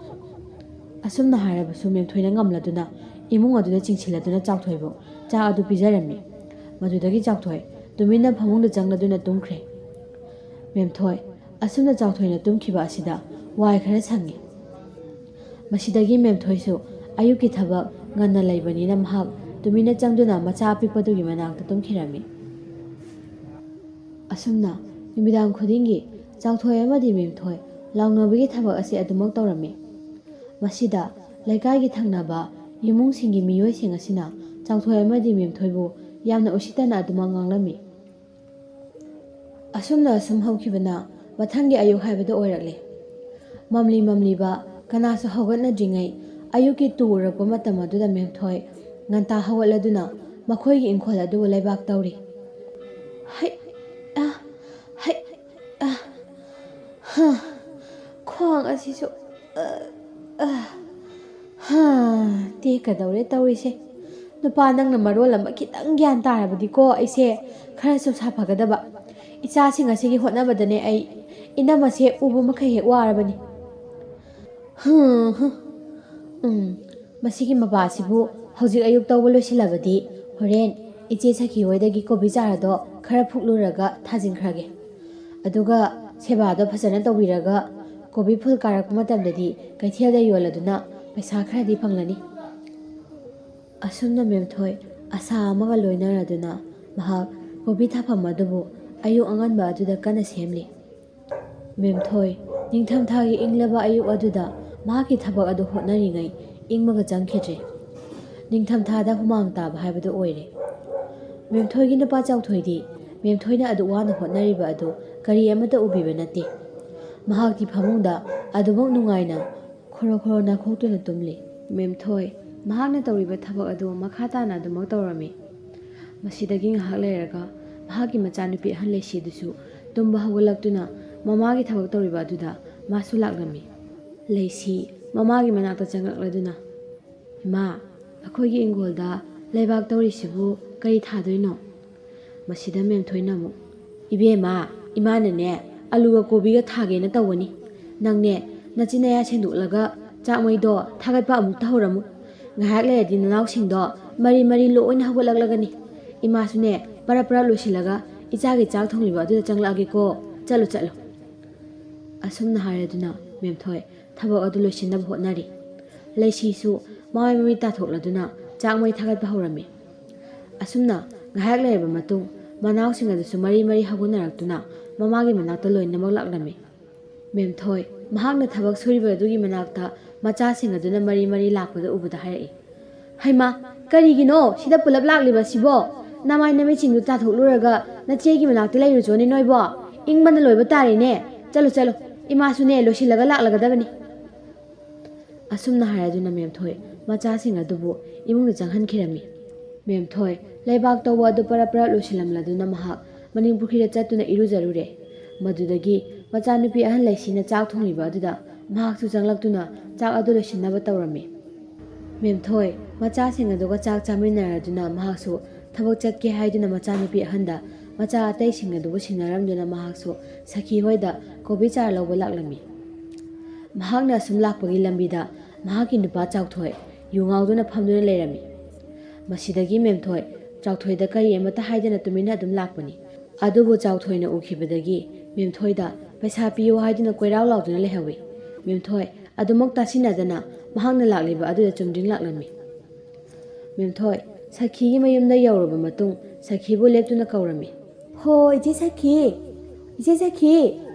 ꯑꯁꯨꯝꯅ ꯍꯥꯏꯔꯕꯁꯨ ꯃꯦꯝꯊꯣꯏꯅ ꯉꯝꯂꯗꯨꯅ ꯏꯃꯨꯡ ꯑꯗꯨꯗ ꯆꯤꯡꯁꯤꯜꯂꯗꯨꯅ ꯆꯥꯎꯊꯣꯏꯕꯨ ꯆꯥꯛ ꯑꯗꯨ ꯄꯤꯖꯔꯝꯃꯤ꯫ ꯃꯗꯨꯗꯒꯤ ꯆꯥꯎꯊꯣꯏ ꯇꯨꯃꯤꯟꯅ ꯐꯃꯨꯡꯗ ꯆꯪꯂꯗꯨꯅ ꯇꯨꯝꯈ꯭ꯔꯦ꯫ ꯃꯦꯝꯊꯣꯏ ꯑꯁꯨꯝꯅ ꯆꯥꯎꯊꯣꯏꯅ ꯇꯨꯝꯈꯤꯕ ꯑꯁꯤꯗ ꯋꯥꯏ ꯈꯔ ꯁꯪꯉꯤ꯫ ꯃꯁꯤꯗꯒꯤ ꯃꯦꯝꯊꯣꯏꯁꯨ ꯑꯌꯨꯛꯀꯤ ꯊꯕꯛ ꯉꯟꯅ ꯂꯩꯕꯅꯤꯅ ꯃꯍꯥꯛ ꯇꯨꯃꯤꯟꯅ ꯆꯪꯗꯨꯅ ꯃꯆꯥ ꯑꯄꯤꯛꯄꯗꯨꯒꯤ ꯃꯅꯥꯛꯇ ꯇꯨꯝꯈꯤꯔꯝꯃꯤ꯫ ꯑꯁꯨꯝꯅ ꯅꯨꯃꯤꯗꯥꯡ ꯈꯨꯗꯤꯡꯒꯤ ꯆꯥꯎꯊꯣꯏ ꯑꯃꯗꯤ ꯃꯦꯝꯊꯣꯏ ꯂꯥꯎꯅꯕꯒꯤ ꯊꯕꯛ ꯑꯁꯤ ꯑꯗꯨꯃꯛ ꯇꯧꯔꯝꯃꯤ꯫ ꯃꯁꯤꯗ ꯂꯩꯀꯥꯏꯒꯤ ꯊꯪꯅꯕ ꯏꯃꯨꯡꯁꯤꯡꯒꯤ ꯃꯤꯑꯣꯏꯁꯤꯡ ꯑꯁꯤꯅ ꯆꯥꯎꯊꯣꯏ ꯑꯃꯗꯤ ꯃꯦꯝꯊꯣꯏꯕꯨ ꯌꯥꯝꯅ ꯎꯁꯤꯠꯇꯅ ꯑꯗꯨꯃꯛ ꯉꯥꯡꯂꯝꯃꯤ꯫ ꯑꯁꯨꯝꯅ ꯑꯁꯨꯝ ꯍꯧꯈꯤꯕꯅ ꯃꯊꯪꯒꯤ ꯑꯌꯨꯛ ꯍꯥꯏꯕꯗꯨ ꯑꯣꯏꯔꯛꯂꯦ꯫ ꯃꯝꯂꯤ ꯃꯝꯂꯤꯕ, ꯀꯅꯥꯁꯨ ꯍꯧꯒꯠꯅꯗ꯭ꯔꯤꯉꯩ ꯑꯌꯨꯛꯀꯤ ꯇꯨ ꯎꯔꯛꯄ ꯃꯇꯝ ꯑꯗꯨꯗ ꯃꯦꯝꯊꯣꯏ ꯉꯟꯇꯥ ꯍꯧꯒꯠꯂꯗꯨꯅ ꯃꯈꯣꯏꯒꯤ ꯏꯪꯈꯣꯜ ꯑꯗꯨꯕꯨ ꯂꯩꯕꯥꯛ ꯇꯧꯔꯤ꯫ "ꯍꯩ, ꯈ꯭ꯋꯥꯡ ꯑꯁꯤꯁꯨ, ꯑ, ꯑ, ꯍꯥ, ꯇꯦꯛꯀꯗꯧꯔꯦ ꯇꯧꯔꯤꯁꯦ꯫ ꯅꯨꯄꯥ ꯅꯪꯅ ꯃꯔꯣꯜ ꯑꯃ, ꯈꯤꯇꯪ ꯒ꯭ꯌꯥꯟ ꯇꯥꯔꯕꯗꯤꯀꯣ, ꯑꯩꯁꯦ ꯈꯔꯁꯨ ꯁꯥꯐꯒꯗꯕ꯫ ꯏꯆꯥꯁꯤꯡ ꯑꯁꯤꯒꯤ ꯍꯣꯠꯅꯕꯗꯅꯦ ꯑꯩ ꯏꯅꯝꯃꯁꯦ ꯎꯕ ꯃꯈꯩ ꯍꯦꯛ ꯋꯥꯔꯕꯅꯤ꯫ ꯍꯝ, ꯍꯝ꯫ ꯎꯝ, ꯃꯁꯤꯒꯤ ꯃꯄꯥꯁꯤꯕꯨ ꯍꯧꯖꯤꯛ ꯑꯌꯨꯛ ꯇꯧꯕ ꯂꯣꯏꯁꯤꯜꯂꯕꯗꯤ, ꯍꯣꯔꯦꯟ ꯏꯆꯦ ꯁꯈꯤ ꯍꯣꯏꯗꯒꯤ ꯀꯣꯕꯤ ꯆꯥꯔꯗꯣ ꯈꯔ ꯐꯨꯛꯂꯨꯔꯒ ꯊꯥꯖꯤꯟꯈ꯭ꯔꯒꯦ꯫ ꯑꯗꯨꯒ ꯁꯦꯕꯥꯗꯣ ꯐꯖꯅ ꯇꯧꯕꯤꯔꯒ, ꯀꯣꯕꯤ ꯐꯨꯜ ꯀꯥꯔꯛꯄ ꯃꯇꯝꯗꯗꯤ ꯀꯩꯊꯦꯜꯗ ꯌꯣꯜꯂꯗꯨꯅ ꯄꯩꯁꯥ ꯈꯔꯗꯤ ꯐꯪꯂꯅꯤ꯫ ꯑꯁꯨꯝꯅ ꯃꯦꯝꯊꯣꯏ ꯑꯁꯥ ꯑꯃꯒ ꯂꯣꯏꯅꯔꯗꯨꯅ ꯃꯍꯥꯛ ꯀꯣꯕꯤ ꯊꯥꯐꯝ ꯑꯗꯨꯕꯨ ꯑꯌꯨꯛ ꯑꯉꯟꯕ ꯑꯗꯨꯗ ꯀꯟꯅ ꯁꯦꯝꯂꯤ꯫ ꯃꯦꯝꯊꯣꯏ, ꯅꯤꯡꯊꯝꯊꯥꯒꯤ ꯏꯪꯂꯕ ꯑꯌꯨꯛ ꯑꯗꯨꯗ ꯃꯍꯥꯛꯀꯤ ꯊꯕꯛ ꯑꯗꯨ ꯍꯣꯠꯅꯔꯤꯉꯩ ꯏꯪꯕꯒ ꯆꯪꯈꯤꯗ꯭ꯔꯦ꯫ ꯅꯤꯡꯊꯝꯊꯥꯗ ꯍꯨꯃꯥꯡ ꯇꯥꯕ ꯍꯥꯏꯕꯗꯨ ꯑꯣꯏꯔꯦ꯫ ꯃꯦꯝꯊꯣꯏꯒꯤ ꯅꯨꯄꯥ ꯆꯥꯎꯊꯣꯏꯗꯤ ꯃꯦꯝꯊꯣꯏꯅ ꯑꯗꯨꯛ ꯋꯥꯅ ꯍꯣꯠꯅꯔꯤꯕ ꯑꯗꯨ ꯀꯔꯤ ꯑꯃꯠꯇ ꯎꯕꯤꯕ ꯅꯠꯇꯦ꯫ ꯃꯍꯥꯛꯇꯤ ꯐꯃꯨꯡꯗ ꯑꯗꯨꯃꯛ ꯅꯨꯡꯉꯥꯏꯅ ꯈꯣꯔꯣ ꯈꯣꯔꯣ ꯅꯥꯈꯣꯛꯇꯨꯅ ꯇꯨꯝꯂꯤ꯫ ꯃꯦꯝꯊꯣꯏ, ꯃꯍꯥꯛꯅ ꯇꯧꯔꯤꯕ ꯊꯕꯛ ꯑꯗꯨ ꯃꯈꯥ ꯇꯥꯅ ꯑꯗꯨꯃꯛ ꯇꯧꯔꯝꯃꯤ꯫ ꯃꯁꯤꯗꯒꯤ ꯉꯥꯏꯍꯥꯛ ꯂꯩꯔꯒ ꯃꯍꯥꯛꯀꯤ ꯃꯆꯥꯅꯨꯄꯤ ꯑꯍꯟ ꯂꯩꯁꯤꯗꯨꯁꯨ ꯇꯨꯝꯕ ꯍꯧꯒꯠꯂꯛꯇꯨꯅ ꯃꯃꯥꯒꯤ ꯊꯕꯛ ꯇꯧꯔꯤꯕ ꯑꯗꯨꯗ ꯃꯥꯁꯨ ꯂꯥꯛꯂꯝꯃꯤ꯫ ꯂꯩꯁꯤ ꯃꯃꯥꯒꯤ ꯃꯅꯥꯛꯇ ꯆꯪꯂꯛꯂꯗꯨꯅ, "ꯏꯃꯥ, ꯑꯩꯈꯣꯏꯒꯤ ꯏꯪꯈꯣꯜꯗ ꯂꯩꯕꯥꯛ ꯇꯧꯔꯤꯁꯤꯕꯨ ꯀꯔꯤ ꯊꯥꯗꯣꯏꯅꯣ?" ꯃꯁꯤꯗ ꯃꯦꯝꯊꯣꯏꯅ ꯑꯃꯨꯛ, "ꯏꯕꯦꯝꯃ, ꯏꯃꯥꯅꯅꯦ ꯑꯂꯨꯒ ꯀꯣꯕꯤꯒ ꯊꯥꯒꯦꯅ ꯇꯧꯕꯅꯤ꯫ ꯅꯪꯅꯦ ꯅꯆꯤꯟ ꯅꯌꯥ ꯁꯦꯡꯗꯣꯛꯂꯒ ꯆꯥꯛ ꯃꯩꯗꯣ ꯊꯥꯒꯠꯄ ꯑꯃꯨꯛ ꯇꯧꯍꯧꯔꯝꯃꯨ꯫ ꯉꯥꯏꯍꯥꯛ ꯂꯩꯔꯗꯤ ꯅꯅꯥꯎꯁꯤꯡꯗꯣ ꯃꯔꯤ ꯃꯔꯤ ꯂꯣꯏꯅ ꯍꯧꯒꯠꯂꯛꯂꯒꯅꯤ꯫ ꯏꯃꯥꯁꯨꯅꯦ ꯄꯔꯞ ꯄꯔꯞ ꯂꯣꯏꯁꯤꯜꯂꯒ ꯏꯆꯥꯒꯤ ꯆꯥꯛ ꯊꯣꯡꯂꯤꯕ ꯑꯗꯨꯗ ꯆꯪꯂꯛꯑꯒꯦꯀꯣ꯫ ꯆꯠꯂꯨ, ꯆꯠꯂꯨ꯫" ꯑꯁꯨꯝꯅ ꯍꯥꯏꯔꯗꯨꯅ ꯃꯦꯝꯊꯣꯏ ꯊꯕꯛ ꯑꯗꯨ ꯂꯣꯏꯁꯤꯟꯅꯕ ꯍꯣꯠꯅꯔꯤ꯫ ꯂꯩꯁꯤꯁꯨ ꯃꯃꯥꯏ ꯃꯃꯤꯠ ꯇꯥꯊꯣꯛꯂꯗꯨꯅ ꯆꯥꯛ ꯃꯩ ꯊꯥꯒꯠꯄ ꯍꯧꯔꯝꯃꯤ꯫ ꯑꯁꯨꯝꯅ ꯉꯥꯏꯍꯥꯛ ꯂꯩꯔꯕ ꯃꯇꯨꯡ ꯃꯅꯥꯎꯁꯤꯡ ꯑꯗꯨꯁꯨ ꯃꯔꯤ ꯃꯔꯤ ꯍꯧꯒꯠꯅꯔꯛꯇꯨꯅ ꯃꯃꯥꯒꯤ ꯃꯅꯥꯛꯇ ꯂꯣꯏꯅꯃꯛ ꯂꯥꯛꯂꯝꯃꯤ꯫ ꯃꯦꯝꯊꯣꯏ ꯃꯍꯥꯛꯅ ꯊꯕꯛ ꯁꯨꯔꯤꯕ ꯑꯗꯨꯒꯤ ꯃꯅꯥꯛꯇ ꯃꯆꯥꯁꯤꯡ ꯑꯗꯨꯅ ꯃꯔꯤ ꯃꯔꯤ ꯂꯥꯛꯄꯗ ꯎꯕꯗ ꯍꯥꯏꯔꯛꯏ, "ꯍꯩꯃꯥ, ꯀꯔꯤꯒꯤꯅꯣ ꯁꯤꯗ ꯄꯨꯂꯞ ꯂꯥꯛꯂꯤꯕꯁꯤꯕꯣ? ꯅꯃꯥꯏ ꯅꯃꯤꯠꯁꯤꯡꯗꯨ ꯇꯥꯊꯣꯛꯂꯨꯔꯒ ꯅꯆꯦꯒꯤ ꯃꯅꯥꯛꯇ ꯂꯩꯔꯨꯆꯣꯅꯦ ꯅꯣꯏꯕꯣ꯫ ꯏꯪꯕꯅ ꯂꯣꯏꯕ ꯇꯥꯔꯦꯅꯦ꯫ ꯆꯠꯂꯨ, ꯆꯠꯂꯨ, ꯏꯃꯥꯁꯨꯅꯦ ꯂꯣꯏꯁꯤꯜꯂꯒ ꯂꯥꯛꯂꯒꯗꯕꯅꯤ꯫" ꯑꯁꯨꯝꯅ ꯍꯥꯏꯔꯗꯨꯅ ꯃꯦꯝꯊꯣꯏ ꯃꯆꯥꯁꯤꯡ ꯑꯗꯨꯕꯨ ꯏꯃꯨꯡꯗ ꯆꯪꯍꯟꯈꯤꯔꯝꯃꯤ꯫ ꯃꯦꯝꯊꯣꯏ ꯂꯩꯕꯥꯛ ꯇꯧꯕ ꯑꯗꯨ ꯄꯔꯞ ꯄꯔꯞ ꯂꯣꯏꯁꯤꯜꯂꯝꯂꯗꯨꯅ ꯃꯍꯥꯛ ꯃꯅꯤꯡ ꯄꯨꯈ꯭ꯔꯤꯗ ꯆꯠꯇꯨꯅ ꯏꯔꯨꯖꯔꯨꯔꯦ꯫ ꯃꯗꯨꯗꯒꯤ ꯃꯆꯥꯅꯨꯄꯤ ꯑꯍꯟ ꯂꯩꯁꯤꯅ ꯆꯥꯛ ꯊꯣꯡꯂꯤꯕ ꯑꯗꯨꯗ ꯃꯍꯥꯛꯁꯨ ꯆꯪꯂꯛꯇꯨꯅ ꯆꯥꯛ ꯑꯗꯨ ꯂꯣꯏꯁꯤꯟꯅꯕ ꯇꯧꯔꯝꯃꯤ꯫ ꯃꯦꯝꯊꯣꯏ, ꯃꯆꯥꯁꯤꯡ ꯑꯗꯨꯒ ꯆꯥꯛ ꯆꯥꯃꯤꯟꯅꯔꯗꯨꯅ ꯃꯍꯥꯛꯁꯨ ꯊꯕꯛ ꯆꯠꯀꯦ ꯍꯥꯏꯗꯨꯅ ꯃꯆꯥꯅꯨꯄꯤ ꯑꯍꯟꯗ ꯃꯆꯥ ꯑꯇꯩꯁꯤꯡ ꯑꯗꯨꯕꯨ ꯁꯤꯟꯅꯔꯝꯗꯨꯅ ꯃꯍꯥꯛꯁꯨ ꯁꯈꯤ ꯍꯣꯏꯗ ꯀꯣꯕꯤ ꯆꯥꯔ ꯂꯧꯕ ꯂꯥꯛꯂꯝꯃꯤ꯫ ꯃꯍꯥꯛꯅ ꯑꯁꯨꯝ ꯂꯥꯛꯄꯒꯤ ꯂꯝꯕꯤꯗ ꯃꯍꯥꯛꯀꯤ ꯅꯨꯄꯥ ꯆꯥꯎꯊꯣꯏ ꯌꯨ ꯉꯥꯎꯗꯨꯅ ꯐꯝꯗꯨꯅ ꯂꯩꯔꯝꯃꯤ꯫ ꯃꯁꯤꯗꯒꯤ ꯃꯦꯝꯊꯣꯏ ꯆꯥꯎꯊꯣꯏꯗ ꯀꯔꯤ ꯑꯃꯠꯇ ꯍꯥꯏꯗꯅ ꯇꯨꯃꯤꯟꯅ ꯑꯗꯨꯝ ꯂꯥꯛꯄꯅꯤ꯫ ꯑꯗꯨꯕꯨ ꯆꯥꯎꯊꯣꯏꯅ ꯎꯈꯤꯕꯗꯒꯤ ꯃꯦꯝꯊꯣꯏꯗ ꯄꯩꯁꯥ ꯄꯤꯌꯨ ꯍꯥꯏꯗꯨꯅ ꯀꯣꯏꯔꯥꯎ ꯂꯥꯎꯗꯨꯅ ꯂꯩꯍꯧꯋꯤ꯫ ꯃꯦꯝꯊꯣꯏ ꯑꯗꯨꯃꯛ ꯇꯥꯁꯤꯟꯅꯗꯅ ꯃꯍꯥꯛꯅ ꯂꯥꯛꯂꯤꯕ ꯑꯗꯨꯗ ꯆꯨꯝꯗ꯭ꯔꯤꯡ ꯂꯥꯛꯂꯝꯃꯤ꯫ ꯃꯦꯝꯊꯣꯏ ꯁꯈꯤꯒꯤ ꯃꯌꯨꯝꯗ ꯌꯧꯔꯕ ꯃꯇꯨꯡ ꯁꯈꯤꯕꯨ ꯂꯦꯞꯇꯨꯅ ꯀꯧꯔꯝꯃꯤ꯫ "ꯍꯣ, ꯏꯆꯦ ꯁꯈꯤ! ꯏꯆꯦ ꯁꯈꯤ!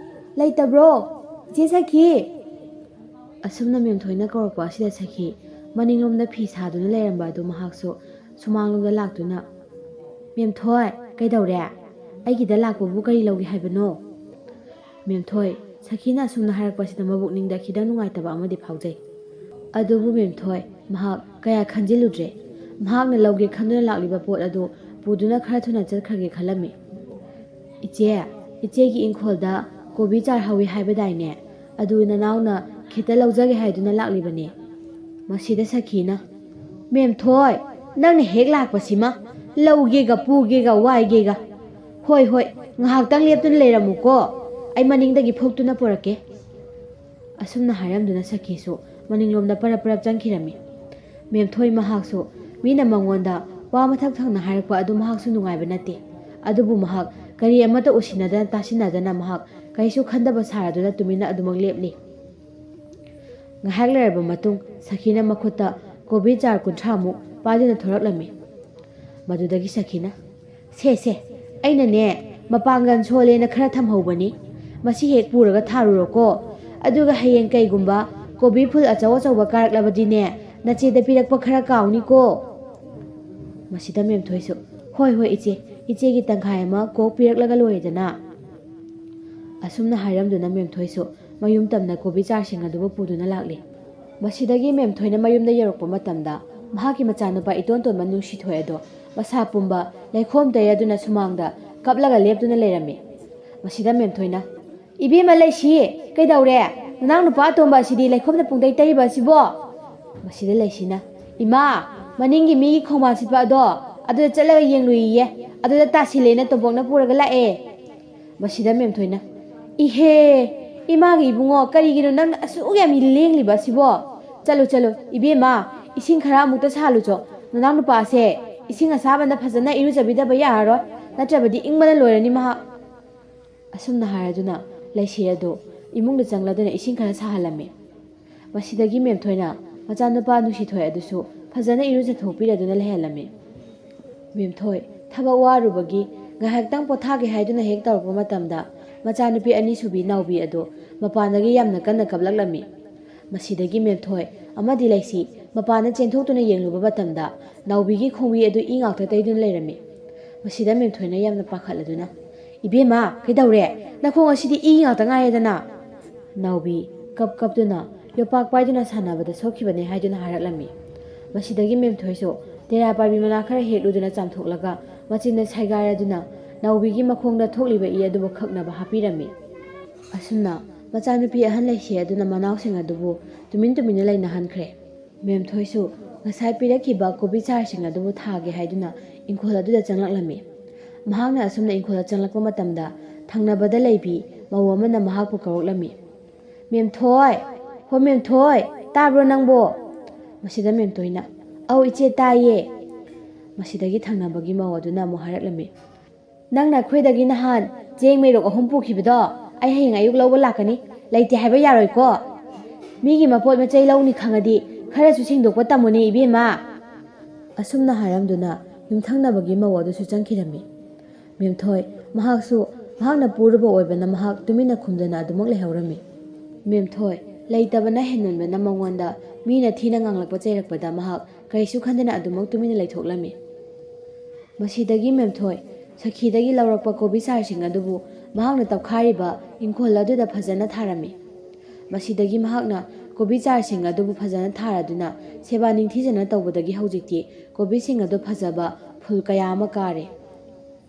ꯂꯩꯇꯕ꯭ꯔꯣ? ꯏꯆꯦ ꯁꯈꯤ!" ꯑꯁꯨꯝꯅ ꯃꯦꯝꯊꯣꯏꯅ ꯀꯧꯔꯛꯄ ꯑꯁꯤꯗ ꯁꯈꯤ ꯃꯅꯤꯡꯂꯣꯝꯗ ꯐꯤ ꯁꯥꯗꯨꯅ ꯂꯩꯔꯝꯕ ꯑꯗꯨ ꯃꯍꯥꯛꯁꯨ ꯁꯨꯃꯥꯡꯂꯣꯝꯗ ꯂꯥꯛꯇꯨꯅ, "ꯃꯦꯝꯊꯣꯏ, ꯀꯩꯗꯧꯔꯦ? ꯑꯩꯒꯤꯗ ꯂꯥꯛꯄꯕꯨ ꯀꯔꯤ ꯂꯧꯒꯦ ꯍꯥꯏꯕꯅꯣ?" ꯃꯦꯝꯊꯣꯏ, ꯁꯈꯤꯅ ꯑꯁꯨꯝꯅ ꯍꯥꯏꯔꯛꯄꯁꯤꯗ ꯃꯕꯨꯛꯅꯤꯡꯗ ꯈꯤꯇꯪ ꯅꯨꯡꯉꯥꯏꯇꯕ ꯑꯃꯗꯤ ꯐꯥꯎꯖꯩ꯫ ꯑꯗꯨꯕꯨ ꯃꯦꯝꯊꯣꯏ ꯃꯍꯥꯛ ꯀꯌꯥ ꯈꯟꯖꯤꯜꯂꯨꯗ꯭ꯔꯦ꯫ ꯃꯍꯥꯛꯅ ꯂꯧꯒꯦ ꯈꯟꯗꯨꯅ ꯂꯥꯛꯂꯤꯕ ꯄꯣꯠ ꯑꯗꯨ ꯄꯨꯗꯨꯅ ꯈꯔ ꯊꯨꯅ ꯆꯠꯈ꯭ꯔꯒꯦ ꯈꯜꯂꯝꯃꯤ꯫ "ꯏꯆꯦ, ꯏꯆꯦꯒꯤ ꯏꯪꯈꯣꯜꯗ ꯀꯣꯕꯤ ꯆꯥꯔ ꯍꯧꯋꯤ ꯍꯥꯏꯕꯗꯥꯏꯅꯦ? ꯑꯗꯨ ꯅꯅꯥꯎꯅ ꯈꯤꯇ ꯂꯧꯖꯒꯦ ꯍꯥꯏꯗꯨꯅ ꯂꯥꯛꯂꯤꯕꯅꯦ꯫" ꯃꯁꯤꯗ ꯁꯈꯤꯅ, "ꯃꯦꯝꯊꯣꯏ, ꯅꯪꯅ ꯍꯦꯛ ꯂꯥꯛꯄꯁꯤꯃ ꯂꯧꯒꯦꯒ ꯄꯨꯒꯦꯒ ꯋꯥꯏꯒꯦꯒ꯫ ꯍꯣꯏ, ꯍꯣꯏ, ꯉꯥꯏꯍꯥꯛꯇꯪ ꯂꯦꯞꯇꯨꯅ ꯂꯩꯔꯝꯃꯨꯀꯣ, ꯑꯩ ꯃꯅꯤꯡꯗꯒꯤ ꯐꯨꯛꯇꯨꯅ ꯄꯨꯔꯛꯀꯦ꯫" ꯑꯁꯨꯝꯅ ꯍꯥꯏꯔꯝꯗꯨꯅ ꯁꯈꯤꯁꯨ ꯃꯅꯤꯡꯂꯣꯝꯗ ꯄꯔꯞ ꯄꯔꯞ ꯆꯪꯈꯤꯔꯝꯃꯤ꯫ ꯃꯦꯝꯊꯣꯏ ꯃꯍꯥꯛꯁꯨ ꯃꯤꯅ ꯃꯉꯣꯟꯗ ꯋꯥ ꯃꯊꯛ ꯊꯪꯅ ꯍꯥꯏꯔꯛꯄ ꯑꯗꯨ ꯃꯍꯥꯛꯁꯨ ꯅꯨꯡꯉꯥꯏꯕ ꯅꯠꯇꯦ꯫ ꯑꯗꯨꯕꯨ ꯃꯍꯥꯛ ꯀꯔꯤ ꯑꯃꯠꯇ ꯎꯁꯤꯟꯅꯗꯅ ꯇꯥꯁꯤꯟꯅꯗꯅ ꯃꯍꯥꯛ ꯀꯔꯤꯁꯨ ꯈꯟꯗꯕ ꯁꯥꯔꯗꯨꯅ ꯇꯨꯃꯤꯟꯅ ꯑꯗꯨꯃꯛ ꯂꯦꯞꯂꯤ꯫ ꯉꯥꯏꯍꯥꯛ ꯂꯩꯔꯕ ꯃꯇꯨꯡ ꯁꯈꯤꯅ ꯃꯈꯨꯠꯇ ꯀꯣꯕꯤ ꯆꯥꯔ ꯀꯨꯟꯊ꯭ꯔꯥꯃꯨꯛ ꯄꯥꯏꯗꯨꯅ ꯊꯣꯔꯛꯂꯝꯃꯤ꯫ ꯃꯗꯨꯗꯒꯤ ꯁꯈꯤꯅ, "ꯁꯦ, ꯁꯦ, ꯑꯩꯅꯅꯦ ꯃꯄꯥꯡꯒꯜ ꯁꯣꯜꯂꯦꯅ ꯈꯔ ꯊꯝꯍꯧꯕꯅꯤ꯫ ꯃꯁꯤ ꯍꯦꯛ ꯄꯨꯔꯒ ꯊꯥꯔꯨꯔꯣꯀꯣ꯫ ꯑꯗꯨꯒ ꯍꯌꯦꯡ ꯀꯩꯒꯨꯝꯕ ꯀꯣꯕꯤ ꯐꯨꯜ ꯑꯆꯧ ꯑꯆꯧꯕ ꯀꯥꯔꯛꯂꯕꯗꯤꯅꯦ, ꯅꯆꯦꯗ ꯄꯤꯔꯛꯄ ꯈꯔ ꯀꯥꯎꯅꯤꯀꯣ꯫" ꯃꯁꯤꯗ ꯃꯦꯝꯊꯣꯏꯁꯨ, "ꯍꯣꯏ, ꯍꯣꯏ, ꯏꯆꯦ, ꯏꯆꯦꯒꯤ ꯇꯪꯈꯥꯏ ꯑꯃ ꯀꯣꯛ ꯄꯤꯔꯛꯂꯒ ꯂꯣꯏꯔꯦꯗꯅ꯫" ꯑꯁꯨꯝꯅ ꯍꯥꯏꯔꯝꯗꯨꯅ ꯃꯦꯝꯊꯣꯏꯁꯨ ꯃꯌꯨꯝ ꯇꯝꯅ ꯀꯣꯕꯤ ꯆꯥꯔꯁꯤꯡ ꯑꯗꯨꯕꯨ ꯄꯨꯗꯨꯅ ꯂꯥꯛꯂꯤ꯫ ꯃꯁꯤꯗꯒꯤ ꯃꯦꯝꯊꯣꯏꯅ ꯃꯌꯨꯝꯗ ꯌꯧꯔꯛꯄ ꯃꯇꯝꯗ ꯃꯍꯥꯛꯀꯤ ꯃꯆꯥꯅꯨꯄꯥ ꯏꯇꯣꯟ ꯇꯣꯟꯕ ꯅꯨꯡꯁꯤꯊꯣꯏ ꯑꯗꯣ ꯃꯁꯥ ꯄꯨꯝꯕ ꯂꯩꯈꯣꯝ ꯇꯩꯔꯗꯨꯅ ꯁꯨꯃꯥꯡꯗ ꯀꯞꯂꯒ ꯂꯦꯞꯇꯨꯅ ꯂꯩꯔꯝꯃꯤ꯫ ꯃꯁꯤꯗ ꯃꯦꯝꯊꯣꯏꯅ, ꯏꯕꯦꯝꯃ ꯂꯩꯁꯤ, ꯀꯩꯗꯧꯔꯦ? ꯅꯅꯥꯎ ꯅꯨꯄꯥ ꯑꯇꯣꯝꯕ ꯑꯁꯤꯗꯤ ꯂꯩꯈꯣꯝꯗ ꯄꯨꯡꯇꯩ ꯇꯩꯔꯤꯕ ꯑꯁꯤꯕꯣ? ꯃꯁꯤꯗ ꯂꯩꯁꯤꯅ, "ꯏꯃꯥ, ꯃꯅꯤꯡꯒꯤ ꯃꯤꯒꯤ ꯈꯣꯡꯕꯥꯟ ꯁꯤꯠꯄ ꯑꯗꯣ, ꯑꯗꯨꯗ ꯆꯠꯂꯒ ꯌꯦꯡꯂꯨꯏꯌꯦ꯫ ꯑꯗꯨꯗ ꯇꯥꯁꯤꯜꯂꯦꯅ ꯇꯣꯝꯄꯣꯛꯅ ꯄꯨꯔꯒ ꯂꯥꯛꯑꯦ꯫" ꯃꯁꯤꯗ ꯃꯦꯝꯊꯣꯏꯅ, "ꯏꯍꯦ, ꯏꯃꯥꯒꯤ ꯏꯕꯨꯡꯉꯣ, ꯀꯔꯤꯒꯤꯅꯣ ꯅꯪꯅ ꯑꯁꯨꯛ ꯌꯥꯝ ꯂꯦꯡꯂꯤꯕ ꯑꯁꯤꯕꯣ? ꯆꯠꯂꯨ, ꯆꯠꯂꯨ, ꯏꯕꯦꯝꯃ, ꯏꯁꯤꯡ ꯈꯔ ꯑꯃꯨꯛꯇ ꯁꯥꯍꯜꯂꯨꯆꯣ꯫ ꯅꯅꯥꯎ ꯅꯨꯄꯥꯁꯦ ꯏꯁꯤꯡ ꯑꯁꯥꯕꯅ ꯐꯖꯅ ꯏꯔꯨꯖꯕꯤꯗꯕ ꯌꯥꯔꯔꯣꯏ, ꯅꯠꯇ꯭ꯔꯕꯗꯤ ꯏꯪꯕꯅ ꯂꯣꯏꯔꯅꯤ ꯃꯍꯥꯛ꯫" ꯑꯁꯨꯝꯅ ꯍꯥꯏꯔꯗꯨꯅ ꯂꯩꯁꯤ ꯑꯗꯨ ꯏꯃꯨꯡꯗ ꯆꯪꯂꯗꯨꯅ ꯏꯁꯤꯡ ꯈꯔ ꯁꯥꯍꯜꯂꯝꯃꯤ꯫ ꯃꯁꯤꯗꯒꯤ ꯃꯦꯝꯊꯣꯏꯅ ꯃꯆꯥꯅꯨꯄꯥ ꯅꯨꯡꯁꯤꯊꯣꯏ ꯑꯗꯨꯁꯨ ꯐꯖꯅ ꯏꯔꯨꯖꯊꯣꯛꯄꯤꯔꯗꯨꯅ ꯂꯩꯍꯜꯂꯝꯃꯤ꯫ ꯃꯦꯝꯊꯣꯏ ꯊꯕꯛ ꯋꯥꯔꯨꯕꯒꯤ ꯉꯥꯏꯍꯥꯛꯇꯪ ꯄꯣꯊꯥꯒꯦ ꯍꯥꯏꯗꯨꯅ ꯍꯦꯛ ꯇꯧꯔꯛꯄ ꯃꯇꯝꯗ, ꯃꯆꯥꯅꯨꯄꯤ ꯑꯅꯤꯁꯨꯕꯤ ꯅꯥꯎꯕꯤ ꯑꯗꯨ ꯃꯄꯥꯟꯗꯒꯤ ꯌꯥꯝꯅ ꯀꯟꯅ ꯀꯞꯂꯛꯂꯝꯃꯤ꯫ ꯃꯁꯤꯗꯒꯤ ꯃꯦꯝꯊꯣꯏ ꯑꯃꯗꯤ ꯂꯩꯁꯤ ꯃꯄꯥꯟꯗ ꯆꯦꯟꯊꯣꯛꯇꯨꯅ ꯌꯦꯡꯂꯨꯕ ꯃꯇꯝꯗ, ꯅꯥꯎꯕꯤꯒꯤ ꯈꯣꯡꯕꯤ ꯑꯗꯨ ꯏ ꯉꯥꯛꯇ ꯇꯩꯗꯨꯅ ꯂꯩꯔꯝꯃꯤ꯫ ꯃꯁꯤꯗ ꯃꯦꯝꯊꯣꯏꯅ ꯌꯥꯝꯅ ꯄꯥꯈꯠꯂꯗꯨꯅ, "ꯏꯕꯦꯝꯃ, ꯀꯩꯗꯧꯔꯦ? ꯅꯈꯣꯡ ꯑꯁꯤꯗꯤ ꯏ ꯉꯥꯛꯇ ꯉꯥꯏꯔꯦꯗꯅ?" ꯅꯥꯎꯕꯤ ꯀꯞ ꯀꯞꯇꯨꯅ ꯌꯣꯄꯥꯛ ꯄꯥꯏꯗꯨꯅ ꯁꯥꯟꯅꯕꯗ ꯁꯣꯛꯈꯤꯕꯅꯦ ꯍꯥꯏꯗꯨꯅ ꯍꯥꯏꯔꯛꯂꯝꯃꯤ꯫ ꯃꯁꯤꯗꯒꯤ ꯃꯦꯝꯊꯣꯏꯁꯨ ꯇꯦꯔꯥ ꯄꯥꯏꯕꯤ ꯃꯅꯥ ꯈꯔ ꯍꯦꯛꯂꯨꯗꯨꯅ ꯆꯥꯝꯊꯣꯛꯂꯒ ꯃꯆꯤꯟꯗ ꯁꯥꯏꯒꯥꯏꯔꯗꯨꯅ ꯅꯥꯎꯕꯤꯒꯤ ꯃꯈꯣꯡꯗ ꯊꯣꯛꯂꯤꯕ ꯏ ꯑꯗꯨꯕꯨ ꯈꯛꯅꯕ ꯍꯥꯞꯄꯤꯔꯝꯃꯤ꯫ ꯑꯁꯨꯝꯅ ꯃꯆꯥꯅꯨꯄꯤ ꯑꯍꯟ ꯂꯩꯁꯤ ꯑꯗꯨꯅ ꯃꯅꯥꯎꯁꯤꯡ ꯑꯗꯨꯕꯨ ꯇꯨꯃꯤꯟ ꯇꯨꯃꯤꯟꯅ ꯂꯩꯅꯍꯟꯈ꯭ꯔꯦ꯫ ꯃꯦꯝꯊꯣꯏꯁꯨ ꯉꯁꯥꯏ ꯄꯤꯔꯛꯈꯤꯕ ꯀꯣꯕꯤ ꯆꯥꯔꯁꯤꯡ ꯑꯗꯨꯕꯨ ꯊꯥꯒꯦ ꯍꯥꯏꯗꯨꯅ ꯏꯪꯈꯣꯜ ꯑꯗꯨꯗ ꯆꯪꯂꯛꯂꯝꯃꯤ꯫ ꯃꯍꯥꯛꯅ ꯑꯁꯨꯝꯅ ꯏꯪꯈꯣꯜꯗ ꯆꯪꯂꯛꯄ ꯃꯇꯝꯗ, ꯊꯪꯅꯕꯗ ꯂꯩꯕꯤ ꯃꯧ ꯑꯃꯅ ꯃꯍꯥꯛꯄꯨ ꯀꯧꯔꯛꯂꯝꯃꯤ꯫ "ꯃꯦꯝꯊꯣꯏ! ꯍꯣ ꯃꯦꯝꯊꯣꯏ! ꯇꯥꯕ꯭ꯔꯣ ꯅꯪꯕꯣ?" ꯃꯁꯤꯗ ꯃꯦꯝꯊꯣꯏꯅ, "ꯑꯧ ꯏꯆꯦ, ꯇꯥꯏꯌꯦ꯫" ꯃꯁꯤꯗꯒꯤ ꯊꯪꯅꯕꯒꯤ ꯃꯧ ꯑꯗꯨꯅ ꯑꯃꯨꯛ ꯍꯥꯏꯔꯛꯂꯝꯃꯤ, "ꯅꯪꯅ ꯑꯩꯈꯣꯏꯗꯒꯤ ꯅꯍꯥꯟ ꯆꯦꯡ ꯃꯩꯔꯣꯛ ꯑꯍꯨꯝ ꯄꯨꯈꯤꯕꯗꯣ, ꯑꯩ ꯍꯌꯦꯡ ꯑꯌꯨꯛ ꯂꯧꯕ ꯂꯥꯛꯀꯅꯤ꯫ ꯂꯩꯇꯦ ꯍꯥꯏꯕ ꯌꯥꯔꯣꯏꯀꯣ꯫ ꯃꯤꯒꯤ ꯃꯄꯣꯠ ꯃꯆꯩ ꯂꯧꯅꯤ ꯈꯪꯉꯗꯤ ꯈꯔꯁꯨ ꯁꯦꯡꯗꯣꯛꯄ ꯇꯝꯃꯨꯅꯦ ꯏꯕꯦꯝꯃ꯫" ꯑꯁꯨꯝꯅ ꯍꯥꯏꯔꯝꯗꯨꯅ ꯌꯨꯝꯊꯪꯅꯕꯒꯤ ꯃꯧ ꯑꯗꯨꯁꯨ ꯆꯪꯈꯤꯔꯝꯃꯤ꯫ ꯃꯦꯝꯊꯣꯏ, ꯃꯍꯥꯛꯁꯨ ꯃꯍꯥꯛꯅ ꯄꯨꯔꯨꯕ ꯑꯣꯏꯕꯅ ꯃꯍꯥꯛ ꯇꯨꯃꯤꯟꯅ ꯈꯨꯝꯗꯅ ꯑꯗꯨꯃꯛ ꯂꯩꯍꯧꯔꯝꯃꯤ꯫ ꯃꯦꯝꯊꯣꯏ, ꯂꯩꯇꯕꯅ ꯍꯦꯟꯃꯟꯕꯅ ꯃꯉꯣꯟꯗ ꯃꯤꯅ ꯊꯤꯅ ꯉꯥꯡꯂꯛꯄ ꯆꯩꯔꯛꯄꯗ ꯃꯍꯥꯛ ꯀꯔꯤꯁꯨ ꯈꯟꯗꯅ ꯑꯗꯨꯃꯛ ꯇꯨꯃꯤꯟꯅ ꯂꯩꯊꯣꯛꯂꯝꯃꯤ꯫ ꯃꯁꯤꯗꯒꯤ ꯃꯦꯝꯊꯣꯏ ꯁꯈꯤꯗꯒꯤ ꯂꯧꯔꯛꯄ ꯀꯣꯕꯤ ꯆꯥꯔꯁꯤꯡ ꯑꯗꯨꯕꯨ ꯃꯍꯥꯛꯅ ꯇꯧꯈꯥꯏꯔꯤꯕ ꯏꯪꯈꯣꯜ ꯑꯗꯨꯗ ꯐꯖꯅ ꯊꯥꯔꯝꯃꯤ꯫ ꯃꯁꯤꯗꯒꯤ ꯃꯍꯥꯛꯅ ꯀꯣꯕꯤ ꯆꯥꯔꯁꯤꯡ ꯑꯗꯨꯕꯨ ꯐꯖꯅ ꯊꯥꯔꯗꯨꯅ ꯁꯦꯕꯥ ꯅꯤꯡꯊꯤꯖꯅ ꯇꯧꯕꯗꯒꯤ ꯍꯧꯖꯤꯛꯇꯤ ꯀꯣꯕꯤꯁꯤꯡ ꯑꯗꯨ ꯐꯖꯕ ꯐꯨꯜ ꯀꯌꯥ ꯑꯃ ꯀꯥꯔꯦ꯫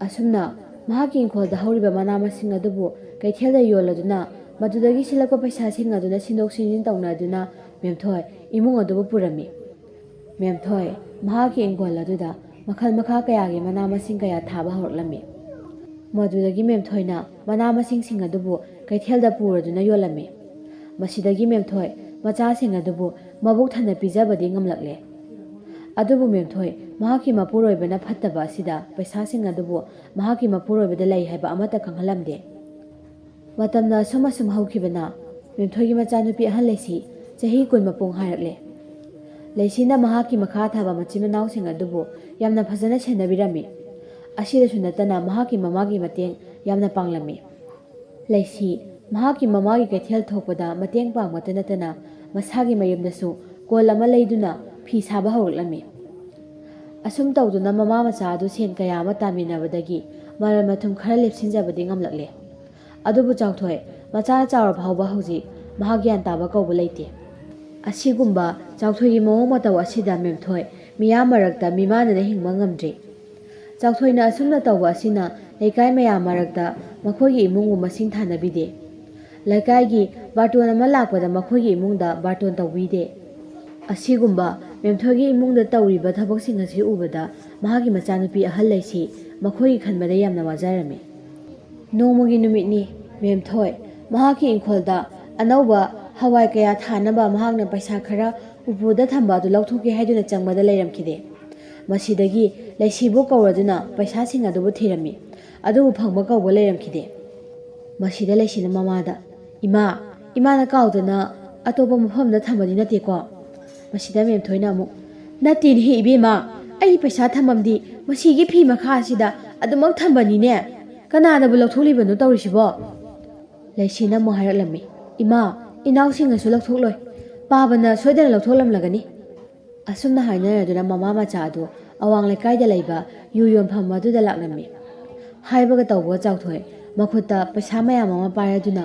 ꯑꯁꯨꯝꯅ ꯃꯍꯥꯛꯀꯤ ꯏꯪꯈꯣꯜꯗ ꯍꯧꯔꯤꯕ ꯃꯅꯥ ꯃꯁꯤꯡ ꯑꯗꯨꯕꯨ ꯀꯩꯊꯦꯜꯗ ꯌꯣꯜꯂꯗꯨꯅ ꯃꯗꯨꯗꯒꯤ ꯁꯤꯠꯂꯛꯄ ꯄꯩꯁꯥꯁꯤꯡ ꯑꯗꯨꯅ ꯁꯤꯟꯗꯣꯛ ꯁꯤꯟꯖꯤꯟ ꯇꯧꯅꯗꯨꯅ ꯃꯦꯝꯊꯣꯏ ꯏꯃꯨꯡ ꯑꯗꯨꯕꯨ ꯄꯨꯔꯝꯃꯤ꯫ ꯃꯦꯝꯊꯣꯏ ꯃꯍꯥꯛꯀꯤ ꯏꯪꯈꯣꯜ ꯑꯗꯨꯗ ꯃꯈꯜ ꯃꯈꯥ ꯀꯌꯥꯒꯤ ꯃꯅꯥ ꯃꯁꯤꯡ ꯀꯌꯥ ꯊꯥꯕ ꯍꯧꯔꯛꯂꯝꯃꯤ꯫ ꯃꯗꯨꯗꯒꯤ ꯃꯦꯝꯊꯣꯏꯅ ꯃꯅꯥ ꯃꯁꯤꯡꯁꯤꯡ ꯑꯗꯨꯕꯨ ꯀꯩꯊꯦꯜꯗ ꯄꯨꯔꯗꯨꯅ ꯌꯣꯜꯂꯝꯃꯤ꯫ ꯃꯁꯤꯗꯒꯤ ꯃꯦꯝꯊꯣꯏ ꯃꯆꯥꯁꯤꯡ ꯑꯗꯨꯕꯨ ꯃꯕꯨꯛ ꯊꯟꯅ ꯄꯤꯖꯕꯗꯤ ꯉꯝꯂꯛꯂꯦ꯫ ꯑꯗꯨꯕꯨ ꯃꯦꯝꯊꯣꯏ ꯃꯍꯥꯛꯀꯤ ꯃꯄꯨꯔꯣꯏꯕꯅ ꯐꯠꯇꯕ ꯑꯁꯤꯗ ꯄꯩꯁꯥꯁꯤꯡ ꯑꯗꯨꯕꯨ ꯃꯍꯥꯛꯀꯤ ꯃꯄꯨꯔꯣꯏꯕꯗ ꯂꯩ ꯍꯥꯏꯕ ꯑꯃꯠꯇ ꯈꯪꯍꯜꯂꯝꯗꯦ꯫ ꯃꯇꯝꯅ ꯑꯁꯨꯝ ꯑꯁꯨꯝ ꯍꯧꯈꯤꯕꯅ ꯃꯦꯝꯊꯣꯏꯒꯤ ꯃꯆꯥꯅꯨꯄꯤ ꯑꯍꯜ ꯂꯩꯁꯤ ꯆꯍꯤ ꯀꯨꯟ ꯃꯄꯨꯡ ꯍꯥꯏꯔꯛꯂꯦ꯫ ꯂꯩꯁꯤꯅ ꯃꯍꯥꯛꯀꯤ ꯃꯈꯥ ꯊꯥꯕ ꯃꯆꯤꯟ ꯃꯅꯥꯎꯁꯤꯡ ꯑꯗꯨꯕꯨ ꯌꯥꯝꯅ ꯐꯖꯅ ꯁꯦꯟꯅꯕꯤꯔꯝꯃꯤ꯫ ꯑꯁꯤꯗꯁꯨ ꯅꯠꯇꯅ ꯃꯍꯥꯛꯀꯤ ꯃꯃꯥꯒꯤ ꯃꯇꯦꯡ ꯌꯥꯝꯅ ꯄꯥꯡꯂꯝꯃꯤ꯫ ꯂꯩꯁꯤ ꯃꯍꯥꯛꯀꯤ ꯃꯃꯥꯒꯤ ꯀꯩꯊꯦꯜ ꯊꯣꯛꯄꯗ ꯃꯇꯦꯡ ꯄꯥꯡꯕꯇ ꯅꯠꯇꯅ ꯃꯁꯥꯒꯤ ꯃꯌꯨꯝꯗꯁꯨ ꯀꯣꯜ ꯑꯃ ꯂꯩꯗꯨꯅ ꯐꯤ ꯁꯥꯕ ꯍꯧꯔꯛꯂꯝꯃꯤ꯫ ꯑꯁꯨꯝ ꯇꯧꯗꯨꯅ ꯃꯃꯥ ꯃꯆꯥ ꯑꯗꯨ ꯁꯦꯟ ꯀꯌꯥ ꯑꯃ ꯇꯥꯃꯤꯟꯅꯕꯗꯒꯤ ꯃꯔꯜ ꯃꯊꯨꯝ ꯈꯔ ꯂꯦꯞꯁꯤꯟꯖꯕꯗꯤ ꯉꯝꯂꯛꯂꯦ꯫ ꯑꯗꯨꯕꯨ ꯆꯥꯎꯊꯣꯏ ꯃꯆꯥ ꯆꯥꯎꯔ ꯐꯥꯎꯕ ꯍꯧꯖꯤꯛ ꯃꯍꯥꯛ ꯒ꯭ꯌꯥꯟ ꯇꯥꯕ ꯀꯧꯕ ꯂꯩꯇꯦ꯫ ꯑꯁꯤꯒꯨꯝꯕ ꯆꯥꯎꯊꯣꯏꯒꯤ ꯃꯑꯣꯡ ꯃꯇꯧ ꯑꯁꯤꯗ ꯃꯦꯝꯊꯣꯏ ꯃꯤꯌꯥꯝ ꯃꯔꯛꯇ ꯃꯤꯃꯥꯟꯅꯅ ꯍꯤꯡꯕ ꯉꯝꯗ꯭ꯔꯤ꯫ ꯆꯥꯎꯊꯣꯏꯅ ꯑꯁꯨꯝꯅ ꯇꯧꯕ ꯑꯁꯤꯅ ꯂꯩꯀꯥꯏ ꯃꯌꯥꯝ ꯃꯔꯛꯇ ꯃꯈꯣꯏꯒꯤ ꯏꯃꯨꯡꯕꯨ ꯃꯁꯤꯡ ꯊꯥꯅꯕꯤꯗꯦ꯫ ꯂꯩꯀꯥꯏꯒꯤ ꯕꯥꯔꯇꯣꯟ ꯑꯃ ꯂꯥꯛꯄꯗ ꯃꯈꯣꯏꯒꯤ ꯏꯃꯨꯡꯗ ꯕꯥꯔꯇꯣꯟ ꯇꯧꯕꯤꯗꯦ꯫ ꯑꯁꯤꯒꯨꯝꯕ ꯃꯦꯝꯊꯣꯏꯒꯤ ꯏꯃꯨꯡꯗ ꯇꯧꯔꯤꯕ ꯊꯕꯛꯁꯤꯡ ꯑꯁꯤ ꯎꯕꯗ ꯃꯍꯥꯛꯀꯤ ꯃꯆꯥꯅꯨꯄꯤ ꯑꯍꯜ ꯂꯩꯁꯤ ꯃꯈꯣꯏꯒꯤ ꯈꯟꯕꯗ ꯌꯥꯝꯅ ꯋꯥꯖꯔꯝꯃꯤ꯫ ꯅꯣꯡꯃꯒꯤ ꯅꯨꯃꯤꯠꯅꯤ꯫ ꯃꯦꯝꯊꯣꯏ ꯃꯍꯥꯛꯀꯤ ꯏꯪꯈꯣꯜꯗ ꯑꯅꯧꯕ ꯍꯋꯥꯏ ꯀꯌꯥ ꯊꯥꯅꯕ ꯃꯍꯥꯛꯅ ꯄꯩꯁꯥ ꯈꯔ ꯎꯄꯨꯗ ꯊꯝꯕ ꯑꯗꯨ ꯂꯧꯊꯣꯛꯀꯦ ꯍꯥꯏꯗꯨꯅ ꯆꯪꯕꯗ ꯂꯩꯔꯝꯈꯤꯗꯦ꯫ ꯃꯁꯤꯗꯒꯤ ꯂꯩꯁꯤꯕꯨ ꯀꯧꯔꯗꯨꯅ ꯄꯩꯁꯥꯁꯤꯡ ꯑꯗꯨꯕꯨ ꯊꯤꯔꯝꯃꯤ꯫ ꯑꯗꯨꯕꯨ ꯐꯪꯕ ꯀꯧꯕ ꯂꯩꯔꯝꯈꯤꯗꯦ꯫ ꯃꯁꯤꯗ ꯂꯩꯁꯤꯅ ꯃꯃꯥꯗ, "ꯏꯃꯥ, ꯏꯃꯥꯅ ꯀꯥꯎꯗꯅ ꯑꯇꯣꯞꯄ ꯃꯐꯝꯗ ꯊꯝꯕꯗꯤ ꯅꯠꯇꯦꯀꯣ?" ꯃꯁꯤꯗ ꯃꯦꯝꯊꯣꯏꯅ ꯑꯃꯨꯛ, "ꯅꯠꯇꯦꯅꯦꯍꯦ ꯏꯕꯦꯝꯃ, ꯑꯩ ꯄꯩꯁꯥ ꯊꯝꯐꯝꯗꯤ ꯃꯁꯤꯒꯤ ꯐꯤ ꯃꯈꯥ ꯑꯁꯤꯗ ꯑꯗꯨꯃꯛ ꯊꯝꯕꯅꯤꯅꯦ꯫ ꯀꯅꯥꯅꯕꯨ ꯂꯧꯊꯣꯛꯂꯤꯕꯅꯣ ꯇꯧꯔꯤꯁꯤꯕꯣ?" ꯂꯩꯁꯤꯅ ꯑꯃꯨꯛ ꯍꯥꯏꯔꯛꯂꯝꯃꯤ, "ꯏꯃꯥ, ꯏꯅꯥꯎꯁꯤꯡꯅꯁꯨ ꯂꯧꯊꯣꯛꯂꯣꯏ꯫ ꯄꯥꯕꯅ ꯁꯣꯏꯗꯅ ꯂꯧꯊꯣꯛꯂꯝꯂꯒꯅꯤ꯫" ꯑꯁꯨꯝꯅ ꯍꯥꯏꯅꯔꯗꯨꯅ ꯃꯃꯥ ꯃꯆꯥ ꯑꯗꯨ ꯑꯋꯥꯡ ꯂꯩꯀꯥꯏꯗ ꯂꯩꯕ ꯌꯨ ꯌꯣꯟꯐꯝ ꯑꯗꯨꯗ ꯂꯥꯛꯂꯝꯃꯤ꯫ ꯍꯥꯏꯕꯒ ꯇꯧꯕꯒ ꯆꯥꯎꯊꯣꯏ ꯃꯈꯨꯠꯇ ꯄꯩꯁꯥ ꯃꯌꯥꯝ ꯑꯃ ꯄꯥꯏꯔꯗꯨꯅ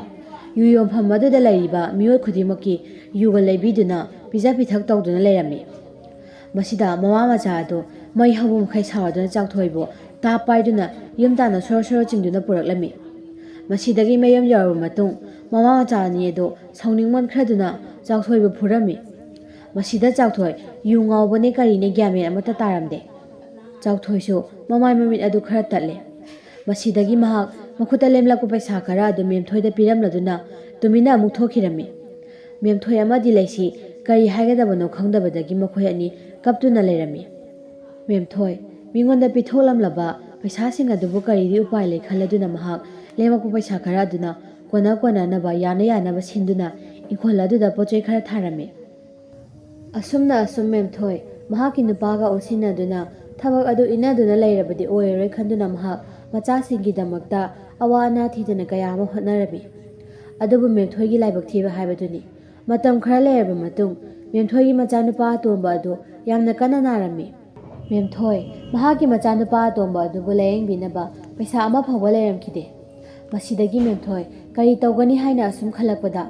ꯌꯨ ꯌꯣꯟꯐꯝ ꯑꯗꯨꯗ ꯂꯩꯔꯤꯕ ꯃꯤꯑꯣꯏ ꯈꯨꯗꯤꯡꯃꯛꯀꯤ ꯌꯨꯒ ꯂꯩꯕꯤꯗꯨꯅ ꯄꯤꯖ ꯄꯤꯊꯛ ꯇꯧꯗꯨꯅ ꯂꯩꯔꯝꯃꯤ꯫ ꯃꯁꯤꯗ ꯃꯃꯥ ꯃꯆꯥ ꯑꯗꯨ ꯃꯩ ꯍꯧꯕ ꯃꯈꯩ ꯁꯥꯎꯔꯗꯨꯅ ꯆꯥꯎꯊꯣꯏꯕꯨ ꯇꯥꯞ ꯄꯥꯏꯗꯨꯅ ꯌꯨꯝ ꯇꯥꯟꯅ ꯁꯣꯔꯣ ꯁꯣꯔꯣ ꯆꯤꯡꯗꯨꯅ ꯄꯨꯔꯛꯂꯝꯃꯤ꯫ ꯃꯁꯤꯗꯒꯤ ꯃꯌꯨꯝ ꯌꯧꯔꯕ ꯃꯇꯨꯡ, ꯃꯃꯥ ꯃꯆꯥ ꯑꯅꯤ ꯑꯗꯨ ꯁꯥꯎꯅꯤꯡꯃꯟꯈ꯭ꯔꯗꯨꯅ ꯆꯥꯎꯊꯣꯏꯕꯨ ꯐꯨꯔꯝꯃꯤ꯫ ꯃꯁꯤꯗ ꯆꯥꯎꯊꯣꯏ ꯌꯨ ꯉꯥꯎꯕꯅꯦ ꯀꯔꯤꯅꯦ ꯒ꯭ꯌꯥꯟ ꯃꯦꯟ ꯑꯃꯠꯇ ꯇꯥꯔꯝꯗꯦ꯫ ꯆꯥꯎꯊꯣꯏꯁꯨ ꯃꯃꯥꯏ ꯃꯃꯤꯠ ꯑꯗꯨ ꯈꯔ ꯇꯠꯂꯦ꯫ ꯃꯁꯤꯗꯒꯤ ꯃꯍꯥꯛ ꯃꯈꯨꯠꯇ ꯂꯦꯝꯂꯛꯄ ꯄꯩꯁꯥ ꯈꯔ ꯑꯗꯨ ꯃꯦꯝꯊꯣꯏꯗ ꯄꯤꯔꯝꯂꯗꯨꯅ ꯇꯨꯃꯤꯟꯅ ꯑꯃꯨꯛ ꯊꯣꯛꯈꯤꯔꯝꯃꯤ꯫ ꯃꯦꯝꯊꯣꯏ ꯑꯃꯗꯤ ꯂꯩꯁꯤ ꯀꯔꯤ ꯍꯥꯏꯒꯗꯕꯅꯣ ꯈꯪꯗꯕꯗꯒꯤ ꯃꯈꯣꯏ ꯑꯅꯤ ꯀꯞꯇꯨꯅ ꯂꯩꯔꯝꯃꯤ꯫ ꯃꯦꯝꯊꯣꯏ, ꯃꯤꯉꯣꯟꯗ ꯄꯤꯊꯣꯛꯂꯝꯂꯕ ꯄꯩꯁꯥꯁꯤꯡ ꯑꯗꯨꯕꯨ ꯀꯔꯤꯗꯤ ꯎꯄꯥꯏ ꯂꯩ ꯈꯜꯂꯗꯨꯅ ꯃꯍꯥꯛ ꯂꯦꯝꯃꯛꯄ ꯄꯩꯁꯥ ꯈꯔ ꯑꯗꯨꯅ ꯀꯣꯟꯅ ꯀꯣꯟꯅꯅꯕ ꯌꯥꯅ ꯌꯥꯅꯕ ꯁꯤꯟꯗꯨꯅ ꯏꯪꯈꯣꯜ ꯑꯗꯨꯗ ꯄꯣꯠ ꯆꯩ ꯈꯔ ꯊꯥꯔꯝꯃꯤ꯫ ꯑꯁꯨꯝꯅ ꯑꯁꯨꯝ ꯃꯦꯝꯊꯣꯏ ꯃꯍꯥꯛꯀꯤ ꯅꯨꯄꯥꯒ ꯑꯣꯟꯁꯤꯟꯅꯗꯨꯅ ꯊꯕꯛ ꯑꯗꯨ ꯏꯟꯅꯗꯨꯅ ꯂꯩꯔꯕꯗꯤ ꯑꯣꯏꯔꯔꯣꯏ ꯈꯟꯗꯨꯅ ꯃꯍꯥꯛ ꯃꯆꯥꯁꯤꯡꯒꯤꯗꯃꯛꯇ ꯑꯋꯥ ꯑꯅꯥ ꯊꯤꯗꯅ ꯀꯌꯥ ꯑꯃ ꯍꯣꯠꯅꯔꯝꯃꯤ꯫ ꯑꯗꯨꯕꯨ ꯃꯦꯝꯊꯣꯏꯒꯤ ꯂꯥꯏꯕꯛ ꯊꯤꯕ ꯍꯥꯏꯕꯗꯨꯅꯤ꯫ ꯃꯇꯝ ꯈꯔ ꯂꯩꯔꯕ ꯃꯇꯨꯡ ꯃꯦꯝꯊꯣꯏꯒꯤ ꯃꯆꯥꯅꯨꯄꯥ ꯑꯇꯣꯝꯕ ꯑꯗꯨ ꯌꯥꯝꯅ ꯀꯟꯅ ꯅꯥꯔꯝꯃꯤ꯫ ꯃꯦꯝꯊꯣꯏ ꯃꯍꯥꯛꯀꯤ ꯃꯆꯥꯅꯨꯄꯥ ꯑꯇꯣꯝꯕ ꯑꯗꯨꯕꯨ ꯂꯥꯌꯦꯡꯕꯤꯅꯕ ꯄꯩꯁꯥ ꯑꯃ ꯐꯥꯎꯕ ꯂꯩꯔꯝꯈꯤꯗꯦ꯫ ꯃꯁꯤꯗꯒꯤ ꯃꯦꯝꯊꯣꯏ ꯀꯔꯤ ꯇꯧꯒꯅꯤ ꯍꯥꯏꯅ ꯑꯁꯨꯝ ꯈꯜꯂꯛꯄꯗ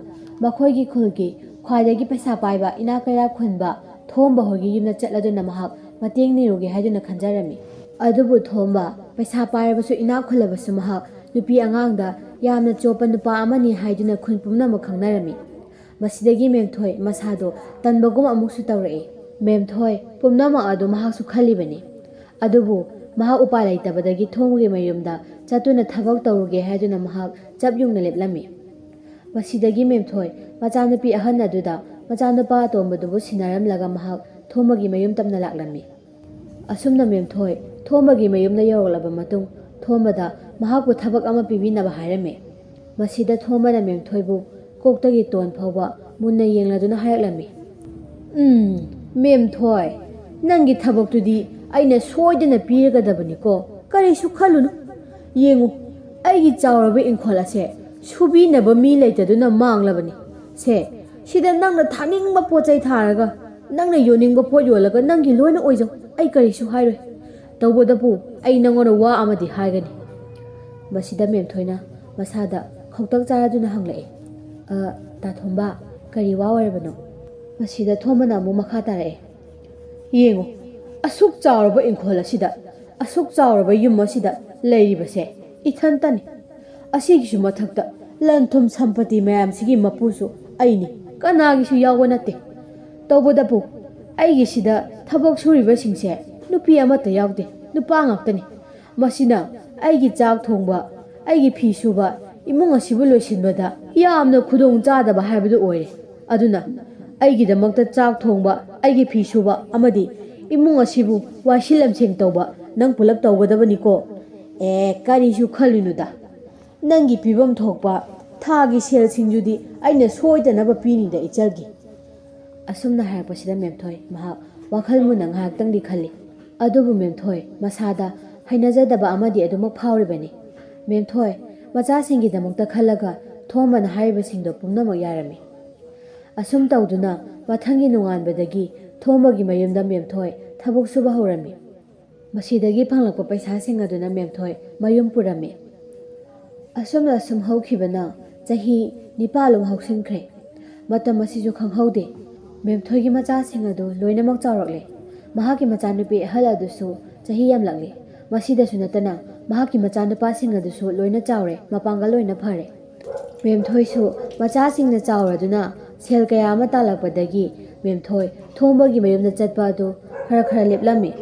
ꯃꯈꯣꯏꯒꯤ ꯈꯨꯜꯒꯤ ꯈ꯭ꯋꯥꯏꯗꯒꯤ ꯄꯩꯁꯥ ꯄꯥꯏꯕ ꯏꯅꯥꯛ ꯀꯩꯔꯥꯛ ꯈꯨꯟꯕ ꯊꯣꯝꯕ ꯍꯣꯏꯒꯤ ꯌꯨꯝꯗ ꯆꯠꯂꯗꯨꯅ ꯃꯍꯥꯛ ꯃꯇꯦꯡ ꯅꯤꯔꯨꯒꯦ ꯍꯥꯏꯗꯨꯅ ꯈꯟꯖꯔꯝꯃꯤ꯫ ꯑꯗꯨꯕꯨ ꯊꯣꯝꯕ ꯄꯩꯁꯥ ꯄꯥꯏꯔꯕꯁꯨ ꯏꯅꯥꯛ ꯈꯨꯜꯂꯕꯁꯨ ꯃꯍꯥꯛ ꯅꯨꯄꯤ ꯑꯉꯥꯡꯗ ꯌꯥꯝꯅ ꯆꯣꯞꯄ ꯅꯨꯄꯥ ꯑꯃꯅꯤ ꯍꯥꯏꯗꯨꯅ ꯈꯨꯟ ꯄꯨꯝꯅꯃꯛ ꯈꯪꯅꯔꯝꯃꯤ꯫ ꯃꯁꯤꯗꯒꯤ ꯃꯦꯝꯊꯣꯏ ꯃꯁꯥꯗꯣ ꯇꯟꯕꯒꯨꯝ ꯑꯃꯨꯛꯁꯨ ꯇꯧꯔꯛꯏ꯫ ꯃꯦꯝꯊꯣꯏ ꯄꯨꯝꯅꯃꯛ ꯑꯗꯨ ꯃꯍꯥꯛꯁꯨ ꯈꯜꯂꯤꯕꯅꯤ꯫ ꯑꯗꯨꯕꯨ ꯃꯍꯥꯛ ꯎꯄꯥꯏ ꯂꯩꯇꯕꯗꯒꯤ ꯊꯣꯝꯒꯤ ꯃꯌꯨꯝꯗ ꯆꯠꯇꯨꯅ ꯊꯕꯛ ꯇꯧꯔꯨꯒꯦ ꯍꯥꯏꯗꯨꯅ ꯃꯍꯥꯛ ꯆꯞ ꯌꯨꯡꯅ ꯂꯦꯞꯂꯝꯃꯤ꯫ ꯃꯁꯤꯗꯒꯤ ꯃꯦꯝꯊꯣꯏ ꯃꯆꯥꯅꯨꯄꯤ ꯑꯍꯟ ꯑꯗꯨꯗ ꯃꯆꯥꯅꯨꯄꯥ ꯑꯇꯣꯝꯕꯗꯨꯕꯨ ꯁꯤꯟꯅꯔꯝꯂꯒ ꯃꯍꯥꯛ ꯊꯣꯝꯕꯒꯤ ꯃꯌꯨꯝ ꯇꯝꯅ ꯂꯥꯛꯂꯝꯃꯤ꯫ ꯑꯁꯨꯝꯅ ꯃꯦꯝꯊꯣꯏ ꯊꯣꯝꯕꯒꯤ ꯃꯌꯨꯝꯗ ꯌꯧꯔꯛꯂꯕ ꯃꯇꯨꯡ ꯊꯣꯝꯕꯗ ꯃꯍꯥꯛꯄꯨ ꯊꯕꯛ ꯑꯃ ꯄꯤꯕꯤꯅꯕ ꯍꯥꯏꯔꯝꯃꯤ꯫ ꯃꯁꯤꯗ ꯊꯣꯝꯕꯅ ꯃꯦꯝꯊꯣꯏꯕꯨ ꯀꯣꯛꯇꯒꯤ ꯇꯣꯟ ꯐꯥꯎꯕ ꯃꯨꯟꯅ ꯌꯦꯡꯂꯗꯨꯅ ꯍꯥꯏꯔꯛꯂꯝꯃꯤ꯫ "ꯎꯝ, ꯃꯦꯝꯊꯣꯏ, ꯅꯪꯒꯤ ꯊꯕꯛꯇꯨꯗꯤ ꯑꯩꯅ ꯁꯣꯏꯗꯅ ꯄꯤꯔꯒꯗꯕꯅꯤꯀꯣ꯫ ꯀꯔꯤꯁꯨ ꯈꯜꯂꯨꯅꯨ꯫ ꯌꯦꯡꯉꯨ, ꯑꯩꯒꯤ ꯆꯥꯎꯔꯕ ꯏꯪꯈꯣꯜ ꯑꯁꯦ ꯁꯨꯕꯤꯅꯕ ꯃꯤ ꯂꯩꯇꯗꯨꯅ ꯃꯥꯡꯂꯕꯅꯤ꯫ ꯁꯦ, ꯁꯤꯗ ꯅꯪꯅ ꯊꯥꯅꯤꯡꯕ ꯄꯣꯠ ꯆꯩ ꯊꯥꯔꯒ, ꯅꯪꯅ ꯌꯣꯟꯅꯤꯡꯕ ꯄꯣꯠ ꯌꯣꯜꯂꯒ ꯅꯪꯒꯤ ꯂꯣꯏꯅ ꯑꯣꯏꯖꯧ꯫ ꯑꯩ ꯀꯔꯤꯁꯨ ꯍꯥꯏꯔꯣꯏ꯫ ꯇꯧꯕꯇꯕꯨ ꯑꯩ ꯅꯪꯉꯣꯟꯗ ꯋꯥ ꯑꯃꯗꯤ ꯍꯥꯏꯒꯅꯤ꯫" ꯃꯁꯤꯗ ꯃꯦꯝꯊꯣꯏꯅ ꯃꯁꯥꯗ ꯈꯧꯇꯛ ꯆꯥꯔꯗꯨꯅ ꯍꯪꯂꯛꯏ, "ꯑ, ꯇꯥ ꯊꯣꯝꯕ, ꯀꯔꯤ ꯋꯥ ꯑꯣꯏꯔꯕꯅꯣ?" ꯃꯁꯤꯗ ꯊꯣꯝꯕꯅ ꯑꯃꯨꯛ ꯃꯈꯥ ꯇꯥꯔꯛꯑꯦ, "ꯌꯦꯡꯉꯨ, ꯑꯁꯨꯛ ꯆꯥꯎꯔꯕ ꯏꯪꯈꯣꯜ ꯑꯁꯤꯗ, ꯑꯁꯨꯛ ꯆꯥꯎꯔꯕ ꯌꯨꯝ ꯑꯁꯤꯗ ꯂꯩꯔꯤꯕꯁꯦ ꯏꯊꯟꯇꯅꯤ꯫ ꯑꯁꯤꯒꯤꯁꯨ ꯃꯊꯛꯇ ꯂꯟ ꯊꯨꯝ ꯁꯝꯄꯇꯤ ꯃꯌꯥꯝꯁꯤꯒꯤ ꯃꯄꯨꯁꯨ ꯑꯩꯅꯤ, ꯀꯅꯥꯒꯤꯁꯨ ꯌꯥꯎꯕ ꯅꯠꯇꯦ꯫ ꯇꯧꯕꯗꯕꯨ ꯑꯩꯒꯤꯁꯤꯗ ꯊꯕꯛ ꯁꯨꯔꯤꯕꯁꯤꯡꯁꯦ ꯅꯨꯄꯤ ꯑꯃꯠꯇ ꯌꯥꯎꯗꯦ, ꯅꯨꯄꯥ ꯉꯥꯛꯇꯅꯤ꯫ ꯃꯁꯤꯅ ꯑꯩꯒꯤ ꯆꯥꯛ ꯊꯣꯡꯕ, ꯑꯩꯒꯤ ꯐꯤ ꯁꯨꯕ, ꯏꯃꯨꯡ ꯑꯁꯤꯕꯨ ꯂꯣꯏꯁꯤꯟꯕꯗ ꯌꯥꯝꯅ ꯈꯨꯗꯣꯡ ꯆꯥꯗꯕ ꯍꯥꯏꯕꯗꯨ ꯑꯣꯏꯔꯦ꯫ ꯑꯗꯨꯅ ꯑꯩꯒꯤꯗꯃꯛꯇ ꯆꯥꯛ ꯊꯣꯡꯕ, ꯑꯩꯒꯤ ꯐꯤ ꯁꯨꯕ ꯑꯃꯗꯤ ꯏꯃꯨꯡ ꯑꯁꯤꯕꯨ ꯋꯥꯏꯁꯤꯜ ꯂꯝꯁꯦꯡ ꯇꯧꯕ ꯅꯪ ꯄꯨꯂꯞ ꯇꯧꯒꯗꯕꯅꯤꯀꯣ꯫ ꯑꯦ, ꯀꯔꯤꯁꯨ ꯈꯜꯂꯨꯅꯨꯗ꯫ ꯅꯪꯒꯤ ꯄꯤꯐꯝ ꯊꯣꯛꯄ ꯊꯥꯒꯤ ꯁꯦꯜꯁꯤꯡꯗꯨꯗꯤ ꯑꯩꯅ ꯁꯣꯏꯗꯅꯕ ꯄꯤꯅꯤꯗ ꯏꯆꯜꯒꯤ꯫ ꯑꯁꯨꯝꯅ ꯍꯥꯏꯔꯛꯄꯁꯤꯗ ꯃꯦꯝꯊꯣꯏ ꯃꯍꯥꯛ ꯋꯥꯈꯜ ꯃꯨꯟꯅ ꯉꯥꯏꯍꯥꯛꯇꯪꯗꯤ ꯈꯜꯂꯤ꯫ ꯑꯗꯨꯕꯨ ꯃꯦꯝꯊꯣꯏ ꯃꯁꯥꯗ ꯍꯩꯅꯖꯗꯕ ꯑꯃꯗꯤ ꯑꯗꯨꯃꯛ ꯐꯥꯎꯔꯤꯕꯅꯤ꯫ ꯃꯦꯝꯊꯣꯏ ꯃꯆꯥꯁꯤꯡꯒꯤꯗꯃꯛꯇ ꯈꯜꯂꯒ ꯊꯣꯝꯕꯅ ꯍꯥꯏꯔꯤꯕꯁꯤꯡꯗꯣ ꯄꯨꯝꯅꯃꯛ ꯌꯥꯔꯝꯃꯤ꯫ ꯑꯁꯨꯝ ꯇꯧꯗꯨꯅ ꯃꯊꯪꯒꯤ ꯅꯣꯡꯉꯥꯟꯕꯗꯒꯤ ꯊꯣꯝꯕꯒꯤ ꯃꯌꯨꯝꯗ ꯃꯦꯝꯊꯣꯏ ꯊꯕꯛ ꯁꯨꯕ ꯍꯧꯔꯝꯃꯤ꯫ ꯃꯁꯤꯗꯒꯤ ꯐꯪꯂꯛꯄ ꯄꯩꯁꯥꯁꯤꯡ ꯑꯗꯨꯅ ꯃꯦꯝꯊꯣꯏ ꯃꯌꯨꯝ ꯄꯨꯔꯝꯃꯤ꯫ ꯑꯁꯨꯝꯅ ꯑꯁꯨꯝ ꯍꯧꯈꯤꯕꯅ ꯆꯍꯤ ꯅꯤꯄꯥꯜ ꯑꯃ ꯍꯧꯁꯤꯟꯈ꯭ꯔꯦ꯫ ꯃꯇꯝ ꯑꯁꯤꯁꯨ ꯈꯪꯍꯧꯗꯦ꯫ ꯃꯦꯝꯊꯣꯏꯒꯤ ꯃꯆꯥꯁꯤꯡ ꯑꯗꯨ ꯂꯣꯏꯅꯃꯛ ꯆꯥꯎꯔꯛꯂꯦ꯫ ꯃꯍꯥꯛꯀꯤ ꯃꯆꯥꯅꯨꯄꯤ ꯑꯍꯜ ꯑꯗꯨꯁꯨ ꯆꯍꯤ ꯌꯥꯝꯂꯛꯂꯦ꯫ ꯃꯁꯤꯗꯁꯨ ꯅꯠꯇꯅ ꯃꯍꯥꯛꯀꯤ ꯃꯆꯥꯅꯨꯄꯥꯁꯤꯡ ꯑꯗꯨꯁꯨ ꯂꯣꯏꯅ ꯆꯥꯎꯔꯦ, ꯃꯄꯥꯡꯒꯜ ꯂꯣꯏꯅ ꯐꯔꯦ꯫ ꯃꯦꯝꯊꯣꯏꯁꯨ ꯃꯆꯥꯁꯤꯡꯅ ꯆꯥꯎꯔꯗꯨꯅ ꯁꯦꯜ ꯀꯌꯥ ꯑꯃ ꯇꯥꯜꯂꯛꯄꯗꯒꯤ ꯃꯦꯝꯊꯣꯏ ꯊꯣꯝꯕꯒꯤ ꯃꯌꯨꯝꯗ ꯆꯠꯄ ꯑꯗꯨ ꯈꯔ ꯈꯔ ꯂꯦꯞꯂꯝꯃꯤ꯫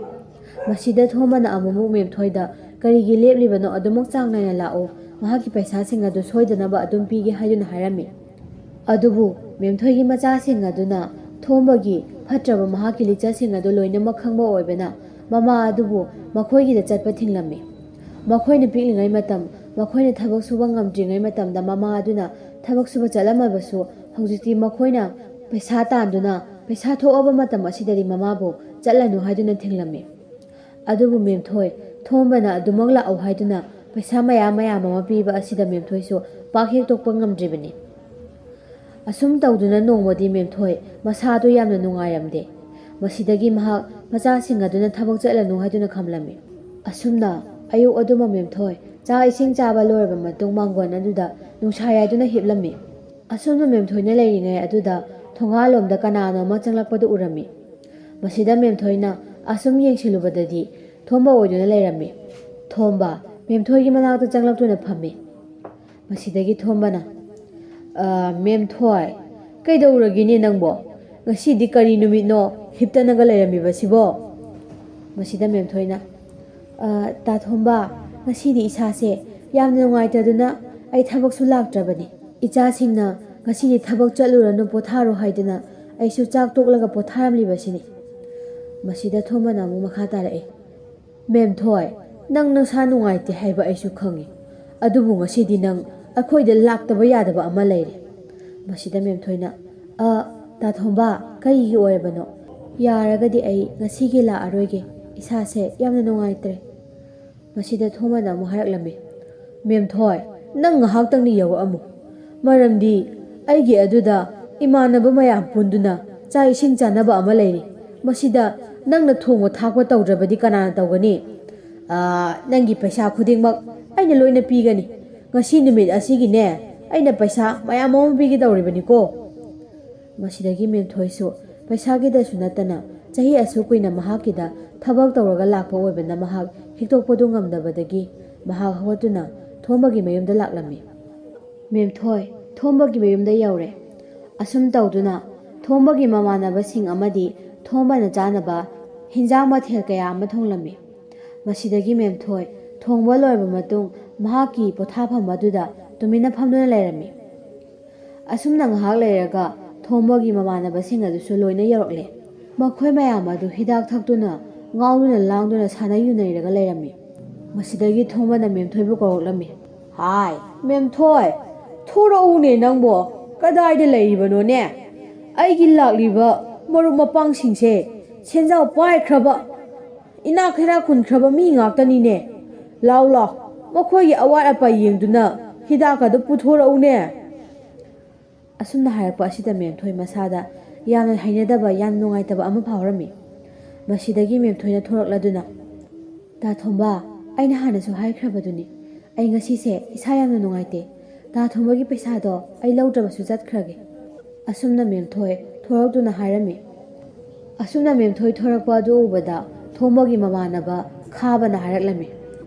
ꯃꯁꯤꯗ ꯊꯣꯝꯕꯅ ꯑꯃꯨꯛꯃꯨꯛ ꯃꯦꯝꯊꯣꯏꯗ "ꯀꯔꯤꯒꯤ ꯂꯦꯞꯂꯤꯕꯅꯣ? ꯑꯗꯨꯃꯛ ꯆꯥꯡ ꯅꯥꯏꯅ ꯂꯥꯛꯎ, ꯃꯍꯥꯛꯀꯤ ꯄꯩꯁꯥꯁꯤꯡ ꯑꯗꯨ ꯁꯣꯏꯗꯅꯕ ꯑꯗꯨꯝ ꯄꯤꯒꯦ" ꯍꯥꯏꯗꯨꯅ ꯍꯥꯏꯔꯝꯃꯤ꯫ ꯑꯗꯨꯕꯨ ꯃꯦꯝꯊꯣꯏꯒꯤ ꯃꯆꯥꯁꯤꯡ ꯑꯗꯨꯅ ꯊꯣꯝꯕꯒꯤ ꯐꯠꯇ꯭ꯔꯕ ꯃꯍꯥꯛꯀꯤ ꯂꯤꯆꯠꯁꯤꯡ ꯑꯗꯨ ꯂꯣꯏꯅꯃꯛ ꯈꯪꯕ ꯑꯣꯏꯕꯅ ꯃꯃꯥ ꯑꯗꯨꯕꯨ ꯃꯈꯣꯏꯒꯤꯗ ꯆꯠꯄ ꯊꯤꯡꯂꯝꯃꯤ꯫ ꯃꯈꯣꯏꯅ ꯄꯤꯛꯂꯤꯉꯩ ꯃꯇꯝ, ꯃꯈꯣꯏꯅ ꯊꯕꯛ ꯁꯨꯕ ꯉꯝꯗ꯭ꯔꯤꯉꯩ ꯃꯇꯝꯗ ꯃꯃꯥ ꯑꯗꯨꯅ ꯊꯕꯛ ꯁꯨꯕ ꯆꯠꯂꯝꯃꯕꯁꯨ, ꯍꯧꯖꯤꯛꯇꯤ ꯃꯈꯣꯏꯅ ꯄꯩꯁꯥ ꯇꯥꯟꯗꯨꯅ ꯄꯩꯁꯥ ꯊꯣꯛꯑꯕ ꯃꯇꯝ ꯑꯁꯤꯗꯗꯤ ꯃꯃꯥꯕꯨ ꯆꯠꯂꯅꯨ ꯍꯥꯏꯗꯨꯅ ꯊꯤꯡꯂꯝꯃꯤ꯫ ꯑꯗꯨꯕꯨ ꯃꯦꯝꯊꯣꯏ ꯊꯣꯝꯕꯅ ꯑꯗꯨꯃꯛ ꯂꯥꯛꯎ ꯍꯥꯏꯗꯨꯅ ꯄꯩꯁꯥ ꯃꯌꯥꯝ ꯃꯌꯥꯝ ꯑꯃ ꯄꯤꯕ ꯑꯁꯤꯗ ꯃꯦꯝꯊꯣꯏꯁꯨ ꯄꯥꯛ ꯍꯦꯛ ꯇꯣꯛꯄ ꯉꯝꯗ꯭ꯔꯤꯕꯅꯤ꯫ ꯑꯁꯨꯝ ꯇꯧꯗꯨꯅ ꯅꯣꯡꯃꯗꯤ ꯃꯦꯝꯊꯣꯏ ꯃꯁꯥꯗꯨ ꯌꯥꯝꯅ ꯅꯨꯡꯉꯥꯏꯔꯝꯗꯦ꯫ ꯃꯁꯤꯗꯒꯤ ꯃꯍꯥꯛ ꯃꯆꯥꯁꯤꯡ ꯑꯗꯨꯅ ꯊꯕꯛ ꯆꯠꯂꯅꯨ ꯍꯥꯏꯗꯨꯅ ꯈꯝꯂꯝꯃꯤ꯫ ꯑꯁꯨꯝꯅ ꯑꯌꯨꯛ ꯑꯗꯨꯃ ꯃꯦꯝꯊꯣꯏ ꯆꯥꯛ ꯏꯁꯤꯡ ꯆꯥꯕ ꯂꯣꯏꯔꯕ ꯃꯇꯨꯡ ꯃꯥꯡꯒꯣꯟ ꯑꯗꯨꯗ ꯅꯨꯡꯁꯥ ꯌꯥꯏꯗꯨꯅ ꯍꯤꯞꯂꯝꯃꯤ꯫ ꯑꯁꯨꯝꯅ ꯃꯦꯝꯊꯣꯏꯅ ꯂꯩꯔꯤꯉꯩ ꯑꯗꯨꯗ ꯊꯣꯡꯒꯥꯜꯂꯣꯝꯗ ꯀꯅꯥꯅꯣ ꯑꯃ ꯆꯪꯂꯛꯄꯗꯨ ꯎꯔꯝꯃꯤ꯫ ꯃꯁꯤꯗ ꯃꯦꯝꯊꯣꯏꯅ ꯑꯁꯨꯝ ꯌꯦꯡꯁꯤꯜꯂꯨꯕꯗꯗꯤ ꯊꯣꯝꯕ ꯑꯣꯏꯗꯨꯅ ꯂꯩꯔꯝꯃꯤ꯫ ꯊꯣꯝꯕ ꯃꯦꯝꯊꯣꯏꯒꯤ ꯃꯅꯥꯛꯇ ꯆꯪꯂꯛꯇꯨꯅ ꯐꯝꯃꯤ꯫ ꯃꯁꯤꯗꯒꯤ ꯊꯣꯝꯕꯅ, "ꯑ, ꯃꯦꯝꯊꯣꯏ, ꯀꯩꯗꯧꯔꯒꯦꯅꯦ ꯅꯪꯕꯣ? ꯉꯁꯤꯗꯤ ꯀꯔꯤ ꯅꯨꯃꯤꯠꯅꯣ ꯍꯤꯞꯇꯅꯒ ꯂꯩꯔꯝꯃꯤꯕꯁꯤꯕꯣ?" ꯃꯁꯤꯗ ꯃꯦꯝꯊꯣꯏꯅ, "ꯑ, ꯇꯥ ꯊꯣꯝꯕ, ꯉꯁꯤꯗꯤ ꯏꯁꯥꯁꯦ ꯌꯥꯝꯅ ꯅꯨꯡꯉꯥꯏꯇꯗꯨꯅ ꯑꯩ ꯊꯕꯛꯁꯨ ꯂꯥꯛꯇ꯭ꯔꯕꯅꯤ꯫ ꯏꯆꯥꯁꯤꯡꯅ ꯉꯁꯤꯗꯤ ꯊꯕꯛ ꯆꯠꯂꯨꯔꯅꯨ, ꯄꯣꯊꯥꯔꯣ ꯍꯥꯏꯗꯨꯅ ꯑꯩꯁꯨ ꯆꯥꯛ ꯇꯣꯛꯂꯒ ꯄꯣꯊꯥꯔꯝꯂꯤꯕꯁꯤꯅꯤ꯫" ꯃꯁꯤꯗ ꯊꯣꯝꯕꯅ ꯑꯃꯨꯛ ꯃꯈꯥ ꯇꯥꯔꯛꯏ, "ꯃꯦꯝꯊꯣꯏ, ꯅꯪ ꯅꯁꯥ ꯅꯨꯡꯉꯥꯏꯇꯦ ꯍꯥꯏꯕ ꯑꯩꯁꯨ ꯈꯪꯉꯤ꯫ ꯑꯗꯨꯕꯨ ꯉꯁꯤꯗꯤ ꯅꯪ ꯑꯩꯈꯣꯏꯗ ꯂꯥꯛꯇꯕ ꯌꯥꯗꯕ ꯑꯃ ꯂꯩꯔꯦ꯫" ꯃꯁꯤꯗ ꯃꯦꯝꯊꯣꯏꯅ, "ꯑ, ꯇꯥ ꯊꯣꯝꯕ, ꯀꯔꯤꯒꯤ ꯑꯣꯏꯔꯕꯅꯣ? ꯌꯥꯔꯒꯗꯤ ꯑꯩ ꯉꯁꯤꯒꯤ ꯂꯥꯛꯑꯔꯣꯏꯒꯦ꯫ ꯏꯁꯥꯁꯦ ꯌꯥꯝꯅ ꯅꯨꯡꯉꯥꯏꯇ꯭ꯔꯦ꯫" ꯃꯁꯤꯗ ꯊꯣꯝꯕꯅ ꯑꯃꯨꯛ ꯍꯥꯏꯔꯛꯂꯝꯃꯤ, "ꯃꯦꯝꯊꯣꯏ, ꯅꯪ ꯉꯥꯏꯍꯥꯛꯇꯪꯗꯤ ꯌꯧꯔꯛꯑꯝꯃꯨ꯫ ꯃꯔꯝꯗꯤ ꯑꯩꯒꯤ ꯑꯗꯨꯗ ꯏꯃꯥꯟꯅꯕ ꯃꯌꯥꯝ ꯄꯨꯟꯗꯨꯅ ꯆꯥꯛ ꯏꯁꯤꯡ ꯆꯥꯅꯕ ꯑꯃ ꯂꯩꯔꯤ꯫ ꯃꯁꯤꯗ ꯅꯪꯅ ꯊꯣꯡꯕ ꯊꯥꯛꯄ ꯇꯧꯗ꯭ꯔꯕꯗꯤ ꯀꯅꯥꯅ ꯇꯧꯒꯅꯤ? ꯑꯥ, ꯅꯪꯒꯤ ꯄꯩꯁꯥ ꯈꯨꯗꯤꯡꯃꯛ ꯑꯩꯅ ꯂꯣꯏꯅ ꯄꯤꯒꯅꯤ꯫ ꯉꯁꯤ ꯅꯨꯃꯤꯠ ꯑꯁꯤꯒꯤꯅꯦ, ꯑꯩꯅ ꯄꯩꯁꯥ ꯃꯌꯥꯝ ꯑꯃ ꯄꯤꯒꯗꯧꯔꯤꯕꯅꯤꯀꯣ꯫" ꯃꯁꯤꯗꯒꯤ ꯃꯦꯝꯊꯣꯏꯁꯨ ꯄꯩꯁꯥꯒꯤꯗꯁꯨ ꯅꯠꯇꯅ ꯆꯍꯤ ꯑꯁꯨꯛ ꯀꯨꯏꯅ ꯃꯍꯥꯛꯀꯤꯗ ꯊꯕꯛ ꯇꯧꯔꯒ ꯂꯥꯛꯄ ꯑꯣꯏꯕꯅ ꯃꯍꯥꯛ ꯍꯤꯛꯇꯣꯛꯄꯗꯨ ꯉꯝꯗꯕꯗꯒꯤ ꯃꯍꯥꯛ ꯍꯧꯒꯠꯇꯨꯅ ꯊꯣꯝꯕꯒꯤ ꯃꯌꯨꯝꯗ ꯂꯥꯛꯂꯝꯃꯤ꯫ ꯃꯦꯝꯊꯣꯏ ꯊꯣꯝꯕꯒꯤ ꯃꯌꯨꯝꯗ ꯌꯧꯔꯦ꯫ ꯑꯁꯨꯝ ꯇꯧꯗꯨꯅ ꯊꯣꯝꯕꯒꯤ ꯃꯃꯥꯟꯅꯕꯁꯤꯡ ꯑꯃꯗꯤ ꯊꯣꯝꯕꯅ ꯆꯥꯅꯕ ꯍꯤꯟꯖꯥꯡ ꯃꯊꯦꯜ ꯀꯌꯥ ꯑꯃ ꯊꯣꯡꯂꯝꯃꯤ꯫ ꯃꯁꯤꯗꯒꯤ ꯃꯦꯝꯊꯣꯏ ꯊꯣꯡꯕ ꯂꯣꯏꯔꯕ ꯃꯇꯨꯡ ꯃꯍꯥꯛꯀꯤ ꯄꯣꯊꯥꯐꯝ ꯑꯗꯨꯗ ꯇꯨꯃꯤꯟꯅ ꯐꯝꯗꯨꯅ ꯂꯩꯔꯝꯃꯤ꯫ ꯑꯁꯨꯝꯅ ꯉꯥꯏꯍꯥꯛ ꯂꯩꯔꯒ ꯊꯣꯝꯕꯒꯤ ꯃꯃꯥꯟꯅꯕꯁꯤꯡ ꯑꯗꯨꯁꯨ ꯂꯣꯏꯅ ꯌꯧꯔꯛꯂꯦ꯫ ꯃꯈꯣꯏ ꯃꯌꯥꯝ ꯑꯗꯨ ꯍꯤꯗꯥꯛ ꯊꯛꯇꯨꯅ, ꯉꯥꯎꯗꯨꯅ ꯂꯥꯡꯗꯨꯅ ꯁꯥꯟꯅ ꯌꯨꯅꯩꯔꯒ ꯂꯩꯔꯝꯃꯤ꯫ ꯃꯁꯤꯗꯒꯤ ꯊꯣꯝꯕꯅ ꯃꯦꯝꯊꯣꯏꯕꯨ ꯀꯧꯔꯛꯂꯝꯃꯤ꯫ "ꯍꯥꯏ, ꯃꯦꯝꯊꯣꯏ, ꯊꯣꯔꯛꯎꯅꯦ ꯅꯪꯕꯣ, ꯀꯗꯥꯏꯗ ꯂꯩꯔꯤꯕꯅꯣꯅꯦ? ꯑꯩꯒꯤ ꯂꯥꯛꯂꯤꯕ ꯃꯔꯨꯞ ꯃꯄꯥꯡꯁꯤꯡꯁꯦ ꯁꯦꯟꯖꯥꯎ ꯄꯥꯏꯈ꯭ꯔꯕ, ꯏꯅꯥꯛ ꯈꯔ ꯈꯨꯟꯈ꯭ꯔꯕ ꯃꯤ ꯉꯥꯛꯇꯅꯤꯅꯦ꯫ ꯂꯥꯎ ꯂꯥꯎ, ꯃꯈꯣꯏꯒꯤ ꯑꯋꯥꯠ ꯑꯄꯥ ꯌꯦꯡꯗꯨꯅ ꯍꯤꯗꯥꯛ ꯑꯗꯨ ꯄꯨꯊꯣꯔꯛꯎꯅꯦ꯫" ꯑꯁꯨꯝꯅ ꯍꯥꯏꯔꯛꯄ ꯑꯁꯤꯗ ꯃꯦꯝꯊꯣꯏ ꯃꯁꯥꯗ ꯌꯥꯝꯅ ꯍꯩꯅꯗꯕ, ꯌꯥꯝꯅ ꯅꯨꯡꯉꯥꯏꯇꯕ ꯑꯃ ꯐꯥꯎꯔꯝꯃꯤ꯫ ꯃꯁꯤꯗꯒꯤ ꯃꯦꯝꯊꯣꯏꯅ ꯊꯣꯔꯛꯂꯗꯨꯅ, "ꯇꯥ ꯊꯣꯝꯕ, ꯑꯩꯅ ꯍꯥꯟꯅꯁꯨ ꯍꯥꯏꯈ꯭ꯔꯕꯗꯨꯅꯤ, ꯑꯩ ꯉꯁꯤꯁꯦ ꯏꯁꯥ ꯌꯥꯝꯅ ꯅꯨꯡꯉꯥꯏꯇꯦ꯫ ꯇꯥ ꯊꯣꯝꯕꯒꯤ ꯄꯩꯁꯥꯗꯣ ꯑꯩ ꯂꯧꯗ꯭ꯔꯕꯁꯨ ꯆꯠꯈ꯭ꯔꯒꯦ꯫" ꯑꯁꯨꯝꯅ ꯃꯦꯝꯊꯣꯏ ꯊꯣꯔꯛꯇꯨꯅ ꯍꯥꯏꯔꯝꯃꯤ꯫ ꯑꯁꯨꯝꯅ ꯃꯦꯝꯊꯣꯏ ꯊꯣꯔꯛꯄ ꯑꯗꯨ ꯎꯕꯗ ꯊꯣꯝꯕꯒꯤ ꯃꯃꯥꯟꯅꯕ ꯈꯥꯕꯅ ꯍꯥꯏꯔꯛꯂꯝꯃꯤ,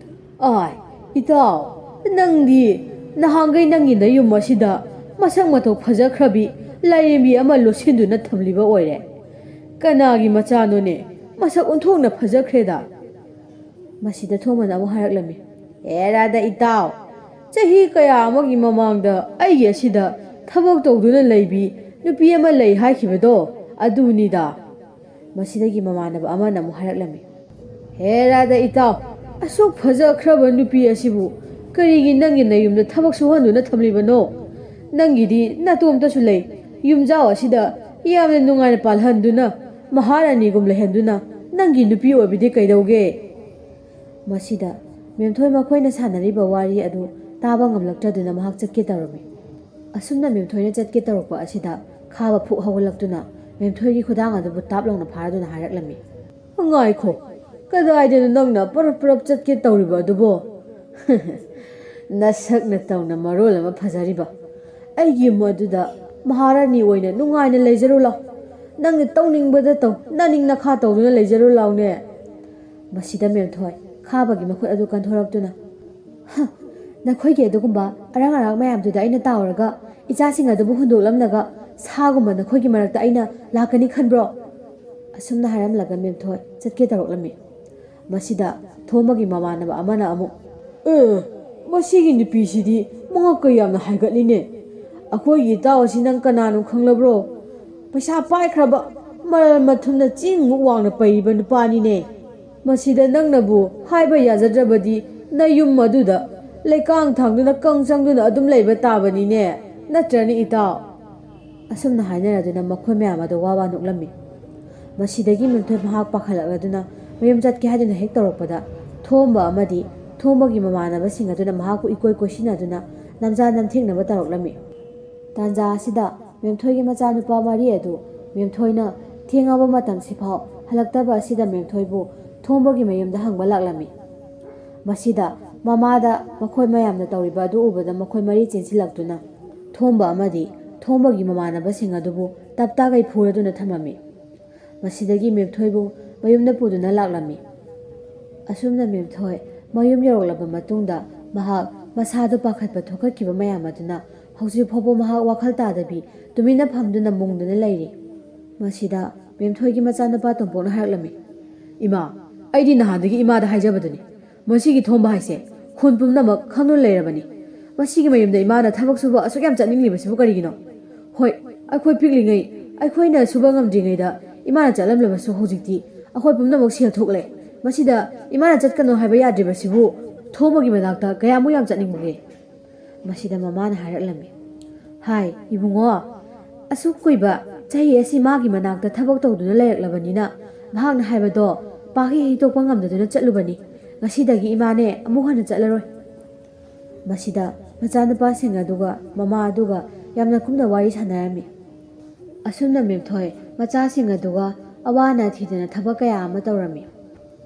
"ꯑꯥꯏ, ꯏꯇꯥꯎ, ꯅꯪꯗꯤ ꯅꯍꯥꯟꯈꯩ ꯅꯪꯒꯤ ꯅꯌꯨꯝ ꯑꯁꯤꯗ ꯃꯁꯛ ꯃꯇꯧ ꯐꯖꯈ꯭ꯔꯕꯤ ꯂꯥꯏꯔꯦꯝꯕꯤ ꯑꯃ ꯂꯣꯠꯁꯤꯟꯗꯨꯅ ꯊꯝꯂꯤꯕ ꯑꯣꯏꯔꯦ꯫ ꯀꯅꯥꯒꯤ ꯃꯆꯥꯅꯣꯅꯦ? ꯃꯁꯛ ꯑꯣꯟꯊꯣꯛꯅ ꯐꯖꯈ꯭ꯔꯦꯗ꯫ ꯃꯁꯤꯗ ꯊꯣꯝꯕꯅ ꯑꯃꯨꯛ ꯍꯥꯏꯔꯛꯂꯝꯃꯤ, "ꯑꯦ ꯔꯥꯙꯥ ꯏꯇꯥꯎ, ꯆꯍꯤ ꯀꯌꯥ ꯑꯃꯒꯤ ꯃꯃꯥꯡꯗ ꯑꯩꯒꯤ ꯑꯁꯤꯗ ꯊꯕꯛ ꯇꯧꯗꯨꯅ ꯂꯩꯕꯤ ꯅꯨꯄꯤ ꯑꯃ ꯂꯩ ꯍꯥꯏꯈꯤꯕꯗꯣ, ꯑꯗꯨꯅꯤꯗ꯫" ꯃꯁꯤꯗꯒꯤ ꯃꯃꯥꯟꯅꯕ ꯑꯃꯅ ꯑꯃꯨꯛ ꯍꯥꯏꯔꯛꯂꯝꯃꯤ, "ꯍꯦ ꯔꯥꯙꯥ ꯏꯇꯥꯎ, ꯑꯁꯨꯛ ꯐꯖꯈ꯭ꯔꯕ ꯅꯨꯄꯤ ꯑꯁꯤꯕꯨ ꯀꯔꯤꯒꯤ ꯅꯪꯒꯤ ꯅꯌꯨꯝꯗ ꯊꯕꯛ ꯁꯨꯍꯟꯗꯨꯅ ꯊꯝꯂꯤꯕꯅꯣ? ꯅꯪꯒꯤꯗꯤ ꯅꯇꯣꯝꯇꯁꯨ ꯂꯩ꯫ ꯌꯨꯝꯖꯥꯎ ꯑꯁꯤꯗ ꯌꯥꯝꯅ ꯅꯨꯡꯉꯥꯏꯅ ꯄꯥꯜꯍꯟꯗꯨꯅ, ꯃꯍꯥꯔꯥꯅꯤꯒꯨꯝ ꯂꯩꯍꯟꯗꯨꯅ ꯅꯪꯒꯤ ꯅꯨꯄꯤ ꯑꯣꯏꯕꯤꯗꯤ ꯀꯩꯗꯧꯒꯦ?" ꯃꯁꯤꯗ ꯃꯦꯝꯊꯣꯏ ꯃꯈꯣꯏꯅ ꯁꯥꯟꯅꯔꯤꯕ ꯋꯥꯔꯤ ꯑꯗꯨ ꯇꯥꯕ ꯉꯝꯂꯛꯇ꯭ꯔꯗꯨꯅ ꯃꯍꯥꯛ ꯆꯠꯀꯦ ꯇꯧꯔꯝꯃꯤ꯫ ꯑꯁꯨꯝꯅ ꯃꯦꯝꯊꯣꯏꯅ ꯆꯠꯀꯦ ꯇꯧꯔꯛꯄ ꯑꯁꯤꯗ ꯈꯥꯕ ꯐꯨꯛ ꯍꯧꯒꯠꯂꯛꯇꯨꯅ ꯃꯦꯝꯊꯣꯏꯒꯤ ꯈꯨꯗꯥꯡ ꯑꯗꯨꯕꯨ ꯇꯥꯞ ꯂꯥꯎꯅ ꯐꯥꯔꯗꯨꯅ ꯍꯥꯏꯔꯛꯂꯝꯃꯤ, "ꯉꯥꯏꯈꯣ, ꯀꯗꯥꯏꯗꯅꯣ ꯅꯪꯅ ꯄꯔꯞ ꯄꯔꯞ ꯆꯠꯀꯦ ꯇꯧꯔꯤꯕ ꯑꯗꯨꯕꯣ?" "ꯅꯁꯛ ꯅꯇꯧꯅ ꯃꯔꯣꯜ ꯑꯃ ꯐꯖꯔꯤꯕ꯫ ꯑꯩꯒꯤ ꯌꯨꯝ ꯑꯗꯨꯗ ꯃꯍꯥꯔꯥꯅꯤ ꯑꯣꯏꯅ ꯅꯨꯡꯉꯥꯏꯅ ꯂꯩꯖꯔꯨ ꯂꯥꯎ꯫ ꯅꯪꯅ ꯇꯧꯅꯤꯡꯕꯗ ꯇꯧ, ꯅꯅꯤꯡ ꯅꯈꯥ ꯇꯧꯗꯨꯅ ꯂꯩꯖꯔꯨ ꯂꯥꯎꯅꯦ꯫" ꯃꯁꯤꯗ ꯃꯦꯝꯊꯣꯏ ꯈꯥꯕꯒꯤ ꯃꯈꯨꯠ ꯑꯗꯨ ꯀꯟꯊꯣꯔꯛꯇꯨꯅ, "ꯍ, ꯅꯈꯣꯏꯒꯤ ꯑꯗꯨꯒꯨꯝꯕ ꯑꯔꯥꯡ ꯑꯔꯥꯡ ꯃꯌꯥꯝꯗꯨꯗ ꯑꯩꯅ ꯇꯥꯎꯔꯒ ꯏꯆꯥꯁꯤꯡ ꯑꯗꯨꯕꯨ ꯍꯨꯟꯗꯣꯛꯂꯝꯂꯒ ꯁꯥꯒꯨꯝꯕ ꯅꯈꯣꯏꯒꯤ ꯃꯔꯛꯇ ꯑꯩꯅ ꯂꯥꯛꯀꯅꯤ ꯈꯟꯕ꯭ꯔꯣ?" ꯑꯁꯨꯝꯅ ꯍꯥꯏꯔꯝꯂꯒ ꯃꯦꯝꯊꯣꯏ ꯆꯠꯀꯦ ꯇꯧꯔꯛꯂꯝꯃꯤ꯫ ꯃꯁꯤꯗ ꯊꯣꯝꯕꯒꯤ ꯃꯃꯥꯟꯅꯕ ꯑꯃꯅ ꯑꯃꯨꯛ, "ꯑꯦ, ꯃꯁꯤꯒꯤ ꯅꯨꯄꯤꯁꯤꯗꯤ ꯃꯉꯛ ꯀ ꯌꯥꯝꯅ ꯍꯥꯏꯒꯠꯂꯤꯅꯦ꯫ ꯑꯩꯈꯣꯏꯒꯤ ꯏꯇꯥꯎ ꯑꯁꯤ ꯅꯪ ꯀꯅꯥꯅꯣ ꯈꯪꯂꯕ꯭ꯔꯣ? ꯄꯩꯁꯥ ꯄꯥꯏꯈ꯭ꯔꯕ, ꯃꯔꯜ ꯃꯊꯨꯝꯅ ꯆꯤꯡꯃꯨꯛ ꯋꯥꯡꯅ ꯄꯩꯔꯤꯕ ꯅꯨꯄꯥꯅꯤꯅꯦ꯫ ꯃꯁꯤꯗ ꯅꯪꯅꯕꯨ ꯍꯥꯏꯕ ꯌꯥꯖꯗ꯭ꯔꯕꯗꯤ ꯅꯌꯨꯝ ꯑꯗꯨꯗ ꯂꯩꯀꯥꯡ ꯊꯥꯡꯗꯨꯅ ꯀꯪ ꯆꯪꯗꯨꯅ ꯑꯗꯨꯝ ꯂꯩꯕ ꯇꯥꯕꯅꯤꯅꯦ, ꯅꯠꯇ꯭ꯔꯅꯦ ꯏꯇꯥꯎ?" ꯑꯁꯨꯝꯅ ꯍꯥꯏꯅꯔꯗꯨꯅ ꯃꯈꯣꯏ ꯃꯌꯥꯝ ꯑꯗꯨ ꯋꯥ ꯋꯥ ꯅꯣꯛꯂꯝꯃꯤ꯫ ꯃꯁꯤꯗꯒꯤ ꯃꯦꯝꯊꯣꯏ ꯃꯍꯥꯛ ꯄꯥꯈꯠꯂꯛꯂꯗꯨꯅ ꯃꯌꯨꯝ ꯆꯠꯀꯦ ꯍꯥꯏꯗꯨꯅ ꯍꯦꯛ ꯇꯧꯔꯛꯄꯗ, ꯊꯣꯝꯕ ꯑꯃꯗꯤ ꯊꯣꯝꯕꯒꯤ ꯃꯃꯥꯟꯅꯕꯁꯤꯡ ꯑꯗꯨꯅ ꯃꯍꯥꯛꯄꯨ ꯏꯀꯣꯏ ꯀꯣꯏꯁꯤꯟꯅꯗꯨꯅ ꯅꯝꯖꯥ ꯅꯝꯊꯦꯛꯅꯕ ꯇꯧꯔꯛꯂꯝꯃꯤ꯫ ꯇꯥꯟꯖꯥ ꯑꯁꯤꯗ ꯃꯦꯝꯊꯣꯏꯒꯤ ꯃꯆꯥꯅꯨꯄꯥ ꯃꯔꯤ ꯑꯗꯨ ꯃꯦꯝꯊꯣꯏꯅ ꯊꯦꯡꯉꯕ ꯃꯇꯝꯁꯤꯐꯥꯎ ꯍꯜꯂꯛꯇꯕ ꯑꯁꯤꯗ ꯃꯦꯝꯊꯣꯏꯕꯨ ꯊꯣꯝꯕꯒꯤ ꯃꯌꯨꯝꯗ ꯍꯪꯕ ꯂꯥꯛꯂꯝꯃꯤ꯫ ꯃꯁꯤꯗ ꯃꯃꯥꯗ ꯃꯈꯣꯏ ꯃꯌꯥꯝꯅ ꯇꯧꯔꯤꯕ ꯑꯗꯨ ꯎꯕꯗ ꯃꯈꯣꯏ ꯃꯔꯤ ꯆꯦꯟꯁꯤꯜꯂꯛꯇꯨꯅ ꯊꯣꯝꯕ ꯑꯃꯗꯤ ꯊꯣꯝꯕꯒꯤ ꯃꯃꯥꯟꯅꯕꯁꯤꯡ ꯑꯗꯨꯕꯨ ꯇꯞ ꯇꯥꯒꯩ ꯐꯨꯔꯗꯨꯅ ꯊꯝꯂꯝꯃꯤ꯫ ꯃꯁꯤꯗꯒꯤ ꯃꯦꯝꯊꯣꯏꯕꯨ ꯃꯌꯨꯝꯗ ꯄꯨꯗꯨꯅ ꯂꯥꯛꯂꯝꯃꯤ꯫ ꯑꯁꯨꯝꯅ ꯃꯦꯝꯊꯣꯏ ꯃꯌꯨꯝ ꯌꯧꯔꯛꯂꯕ ꯃꯇꯨꯡꯗ ꯃꯍꯥꯛ ꯃꯁꯥꯗ ꯄꯥꯈꯠꯄ ꯊꯣꯛꯍꯠꯈꯤꯕ ꯃꯌꯥꯝ ꯑꯗꯨꯅ ꯍꯧꯖꯤꯛ ꯐꯥꯎꯕ ꯃꯍꯥꯛ ꯋꯥꯈꯜ ꯇꯥꯗꯕꯤ ꯇꯨꯃꯤꯟꯅ ꯐꯝꯗꯨꯅ ꯃꯨꯡꯗꯨꯅ ꯂꯩꯔꯤ꯫ ꯃꯁꯤꯗ ꯃꯦꯝꯊꯣꯏꯒꯤ ꯃꯆꯥꯅꯨꯄꯥ ꯇꯣꯝꯄꯣꯛꯅ ꯍꯥꯏꯔꯛꯂꯝꯃꯤ, "ꯏꯃꯥ, ꯑꯩꯗꯤ ꯅꯍꯥꯟꯗꯒꯤ ꯏꯃꯥꯗ ꯍꯥꯏꯖꯕꯗꯨꯅꯤ, ꯃꯁꯤꯒꯤ ꯊꯣꯝꯕ ꯍꯥꯏꯁꯦ ꯈꯨꯟ ꯄꯨꯝꯅꯃꯛ ꯈꯪꯗꯨꯅ ꯂꯩꯔꯕꯅꯤ꯫ ꯃꯁꯤꯒꯤ ꯃꯌꯨꯝꯗ ꯏꯃꯥꯅ ꯊꯕꯛ ꯁꯨꯕ ꯑꯁꯨꯛ ꯌꯥꯝ ꯆꯠꯅꯤꯡꯂꯤꯕꯁꯤꯕꯨ ꯀꯔꯤꯒꯤꯅꯣ? ꯍꯣꯏ, ꯑꯩꯈꯣꯏ ꯄꯤꯛꯂꯤꯉꯩ, ꯑꯩꯈꯣꯏꯅ ꯁꯨꯕ ꯉꯝꯗ꯭ꯔꯤꯉꯩꯗ ꯏꯃꯥꯅ ꯆꯠꯂꯝꯂꯕꯁꯨ ꯍꯧꯖꯤꯛꯇꯤ ꯑꯩꯈꯣꯏ ꯄꯨꯝꯅꯃꯛ ꯁꯦꯜ ꯊꯣꯛꯂꯦ꯫ ꯃꯁꯤꯗ ꯏꯃꯥꯅ ꯆꯠꯀꯅꯨ ꯍꯥꯏꯕ ꯌꯥꯗ꯭ꯔꯤꯕꯁꯤꯕꯨ ꯊꯣꯝꯕꯒꯤ ꯃꯅꯥꯛꯇ ꯀꯌꯥꯃꯨꯛ ꯌꯥꯝ ꯆꯠꯅꯤꯡꯕꯒꯦ?" ꯃꯁꯤꯗ ꯃꯃꯥꯅ ꯍꯥꯏꯔꯛꯂꯝꯃꯤ, "ꯍꯥꯏ, ꯏꯕꯨꯡꯉꯣ, ꯑꯁꯨꯛ ꯀꯨꯏꯕ ꯆꯍꯤ ꯑꯁꯤ ꯃꯥꯒꯤ ꯃꯅꯥꯛꯇ ꯊꯕꯛ ꯇꯧꯗꯨꯅ ꯂꯩꯔꯛꯂꯕꯅꯤꯅ ꯃꯍꯥꯛꯅ ꯍꯥꯏꯕꯗꯣ ꯄꯥꯛꯍꯩ ꯍꯩꯇꯣꯛꯄ ꯉꯝꯗꯗꯨꯅ ꯆꯠꯂꯨꯕꯅꯤ꯫ ꯉꯁꯤꯗꯒꯤ ꯏꯃꯥꯅꯦ ꯑꯃꯨꯛ ꯍꯟꯅ ꯆꯠꯂꯔꯣꯏ꯫" ꯃꯁꯤꯗ ꯃꯆꯥꯅꯨꯄꯥꯁꯤꯡ ꯑꯗꯨꯒ ꯃꯃꯥ ꯑꯗꯨꯒ ꯌꯥꯝꯅ ꯀꯨꯞꯅ ꯋꯥꯔꯤ ꯁꯥꯟꯅꯔꯝꯃꯤ꯫ ꯑꯁꯨꯝꯅ ꯃꯦꯝꯊꯣꯏ ꯃꯆꯥꯁꯤꯡ ꯑꯗꯨꯒ ꯑꯋꯥ ꯑꯅꯥ ꯊꯤꯗꯅ ꯊꯕꯛ ꯀꯌꯥ ꯑꯃ ꯇꯧꯔꯝꯃꯤ꯫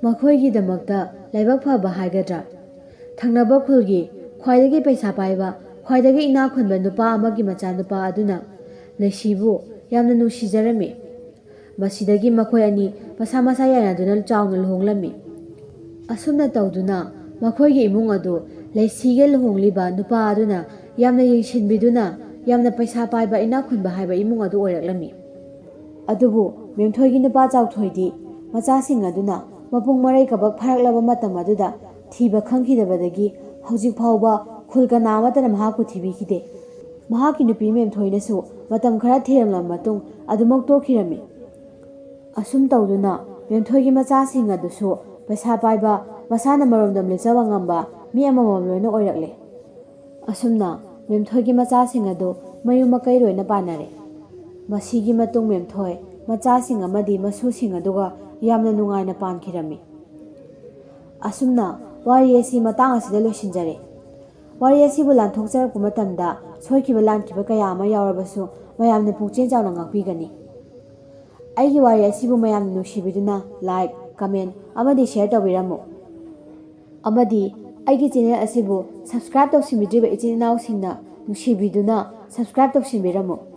ꯃꯈꯣꯏꯒꯤꯗꯃꯛꯇ ꯂꯥꯏꯕꯛ ꯐꯕ ꯍꯥꯏꯒꯗ꯭ꯔꯥ, ꯊꯪꯅꯕ ꯈꯨꯜꯒꯤ ꯈ꯭ꯋꯥꯏꯗꯒꯤ ꯄꯩꯁꯥ ꯄꯥꯏꯕ, ꯈ꯭ꯋꯥꯏꯗꯒꯤ ꯏꯅꯥꯛ ꯈꯨꯟꯕ ꯅꯨꯄꯥ ꯑꯃꯒꯤ ꯃꯆꯥꯅꯨꯄꯥ ꯑꯗꯨꯅ ꯂꯩꯁꯤꯕꯨ ꯌꯥꯝꯅ ꯅꯨꯡꯁꯤꯖꯔꯝꯃꯤ꯫ ꯃꯁꯤꯗꯒꯤ ꯃꯈꯣꯏ ꯑꯅꯤ ꯃꯁꯥ ꯃꯁꯥ ꯌꯥꯅꯗꯨꯅ ꯆꯥꯎꯅ ꯂꯨꯍꯣꯡꯂꯝꯃꯤ꯫ ꯑꯁꯨꯝꯅ ꯇꯧꯗꯨꯅ ꯃꯈꯣꯏꯒꯤ ꯏꯃꯨꯡ ꯑꯗꯨ ꯂꯩꯁꯤꯒ ꯂꯨꯍꯣꯡꯂꯤꯕ ꯅꯨꯄꯥ ꯑꯗꯨꯅ ꯌꯥꯝꯅ ꯌꯦꯡꯁꯤꯟꯕꯤꯗꯨꯅ ꯌꯥꯝꯅ ꯄꯩꯁꯥ ꯄꯥꯏꯕ ꯏꯅꯥꯛ ꯈꯨꯟꯕ ꯍꯥꯏꯕ ꯏꯃꯨꯡ ꯑꯗꯨ ꯑꯣꯏꯔꯛꯂꯝꯃꯤ꯫ ꯑꯗꯨꯕꯨ ꯃꯦꯝꯊꯣꯏꯒꯤ ꯅꯨꯄꯥ ꯆꯥꯎꯊꯣꯏꯗꯤ ꯃꯆꯥꯁꯤꯡ ꯑꯗꯨꯅ ꯃꯄꯨꯡ ꯃꯔꯩ ꯀꯕꯛ ꯐꯥꯔꯛꯂꯕ ꯃꯇꯝ ꯑꯗꯨꯗ ꯊꯤꯕ ꯈꯪꯈꯤꯗꯕꯗꯒꯤ ꯍꯧꯖꯤꯛ ꯐꯥꯎꯕ ꯈꯨꯜ ꯀꯅꯥ ꯑꯃꯠꯇꯅ ꯃꯍꯥꯛꯄꯨ ꯊꯤꯕꯤꯈꯤꯗꯦ꯫ ꯃꯍꯥꯛꯀꯤ ꯅꯨꯄꯤ ꯃꯦꯝꯊꯣꯏꯅꯁꯨ ꯃꯇꯝ ꯈꯔ ꯊꯤꯔꯝꯂꯕ ꯃꯇꯨꯡ ꯑꯗꯨꯃꯛ ꯇꯣꯛꯈꯤꯔꯝꯃꯤ꯫ ꯑꯁꯨꯝ ꯇꯧꯗꯨꯅ ꯃꯦꯝꯊꯣꯏꯒꯤ ꯃꯆꯥꯁꯤꯡ ꯑꯗꯨꯁꯨ ꯄꯩꯁꯥ ꯄꯥꯏꯕ, ꯃꯁꯥꯅ ꯃꯔꯣꯝꯗꯣꯝ ꯂꯦꯞꯆꯕ ꯉꯝꯕ ꯃꯤ ꯑꯃꯃꯝ ꯂꯣꯏꯅ ꯑꯣꯏꯔꯛꯂꯦ꯫ ꯑꯁꯨꯝꯅ ꯃꯦꯝꯊꯣꯏꯒꯤ ꯃꯆꯥꯁꯤꯡ ꯑꯗꯨ ꯃꯌꯨꯝ ꯃꯀꯩ ꯂꯣꯏꯅ ꯄꯥꯟꯅꯔꯦ꯫ ꯃꯁꯤꯒꯤ ꯃꯇꯨꯡ ꯃꯦꯝꯊꯣꯏ ꯃꯆꯥꯁꯤꯡ ꯑꯃꯗꯤ ꯃꯁꯨꯁꯤꯡ ꯑꯗꯨꯒ ꯌꯥꯝꯅ ꯅꯨꯡꯉꯥꯏꯅ ꯄꯥꯟꯈꯤꯔꯝꯃꯤ꯫ ꯑꯁꯨꯝꯅ ꯋꯥꯔꯤ ꯑꯁꯤ ꯃꯇꯥꯡ ꯑꯁꯤꯗ ꯂꯣꯏꯁꯤꯟꯖꯔꯦ꯫ ꯋꯥꯔꯤ ꯑꯁꯤꯕꯨ ꯂꯥꯟꯊꯣꯛꯆꯔꯛꯄ ꯃꯇꯝꯗ ꯁꯣꯏꯈꯤꯕ ꯂꯥꯟꯈꯤꯕ ꯀꯌꯥ ꯑꯃ ꯌꯥꯎꯔꯕꯁꯨ ꯃꯌꯥꯝꯅ ꯄꯨꯛꯆꯦꯜ ꯆꯥꯎꯅ ꯉꯥꯛꯄꯤꯒꯅꯤ꯫ ꯑꯩꯒꯤ ꯋꯥꯔꯤ ꯑꯁꯤꯕꯨ ꯃꯌꯥꯝꯅ ꯅꯨꯡꯁꯤꯕꯤꯗꯨꯅ like, comment ꯑꯃꯗꯤ share ꯇꯧꯕꯤꯔꯝꯃꯨ꯫ ꯑꯃꯗꯤ ꯑꯩꯒꯤ channel ꯑꯁꯤꯕꯨ subscribe ꯇꯧꯁꯤꯟꯕꯤꯗ꯭ꯔꯤꯕ ꯏꯆꯤꯟ ꯏꯅꯥꯎꯁꯤꯡꯅ ꯅꯨꯡꯁꯤꯕꯤꯗꯨꯅ subscribe ꯇꯧꯁꯤꯟꯕꯤꯔꯝꯃꯨ꯫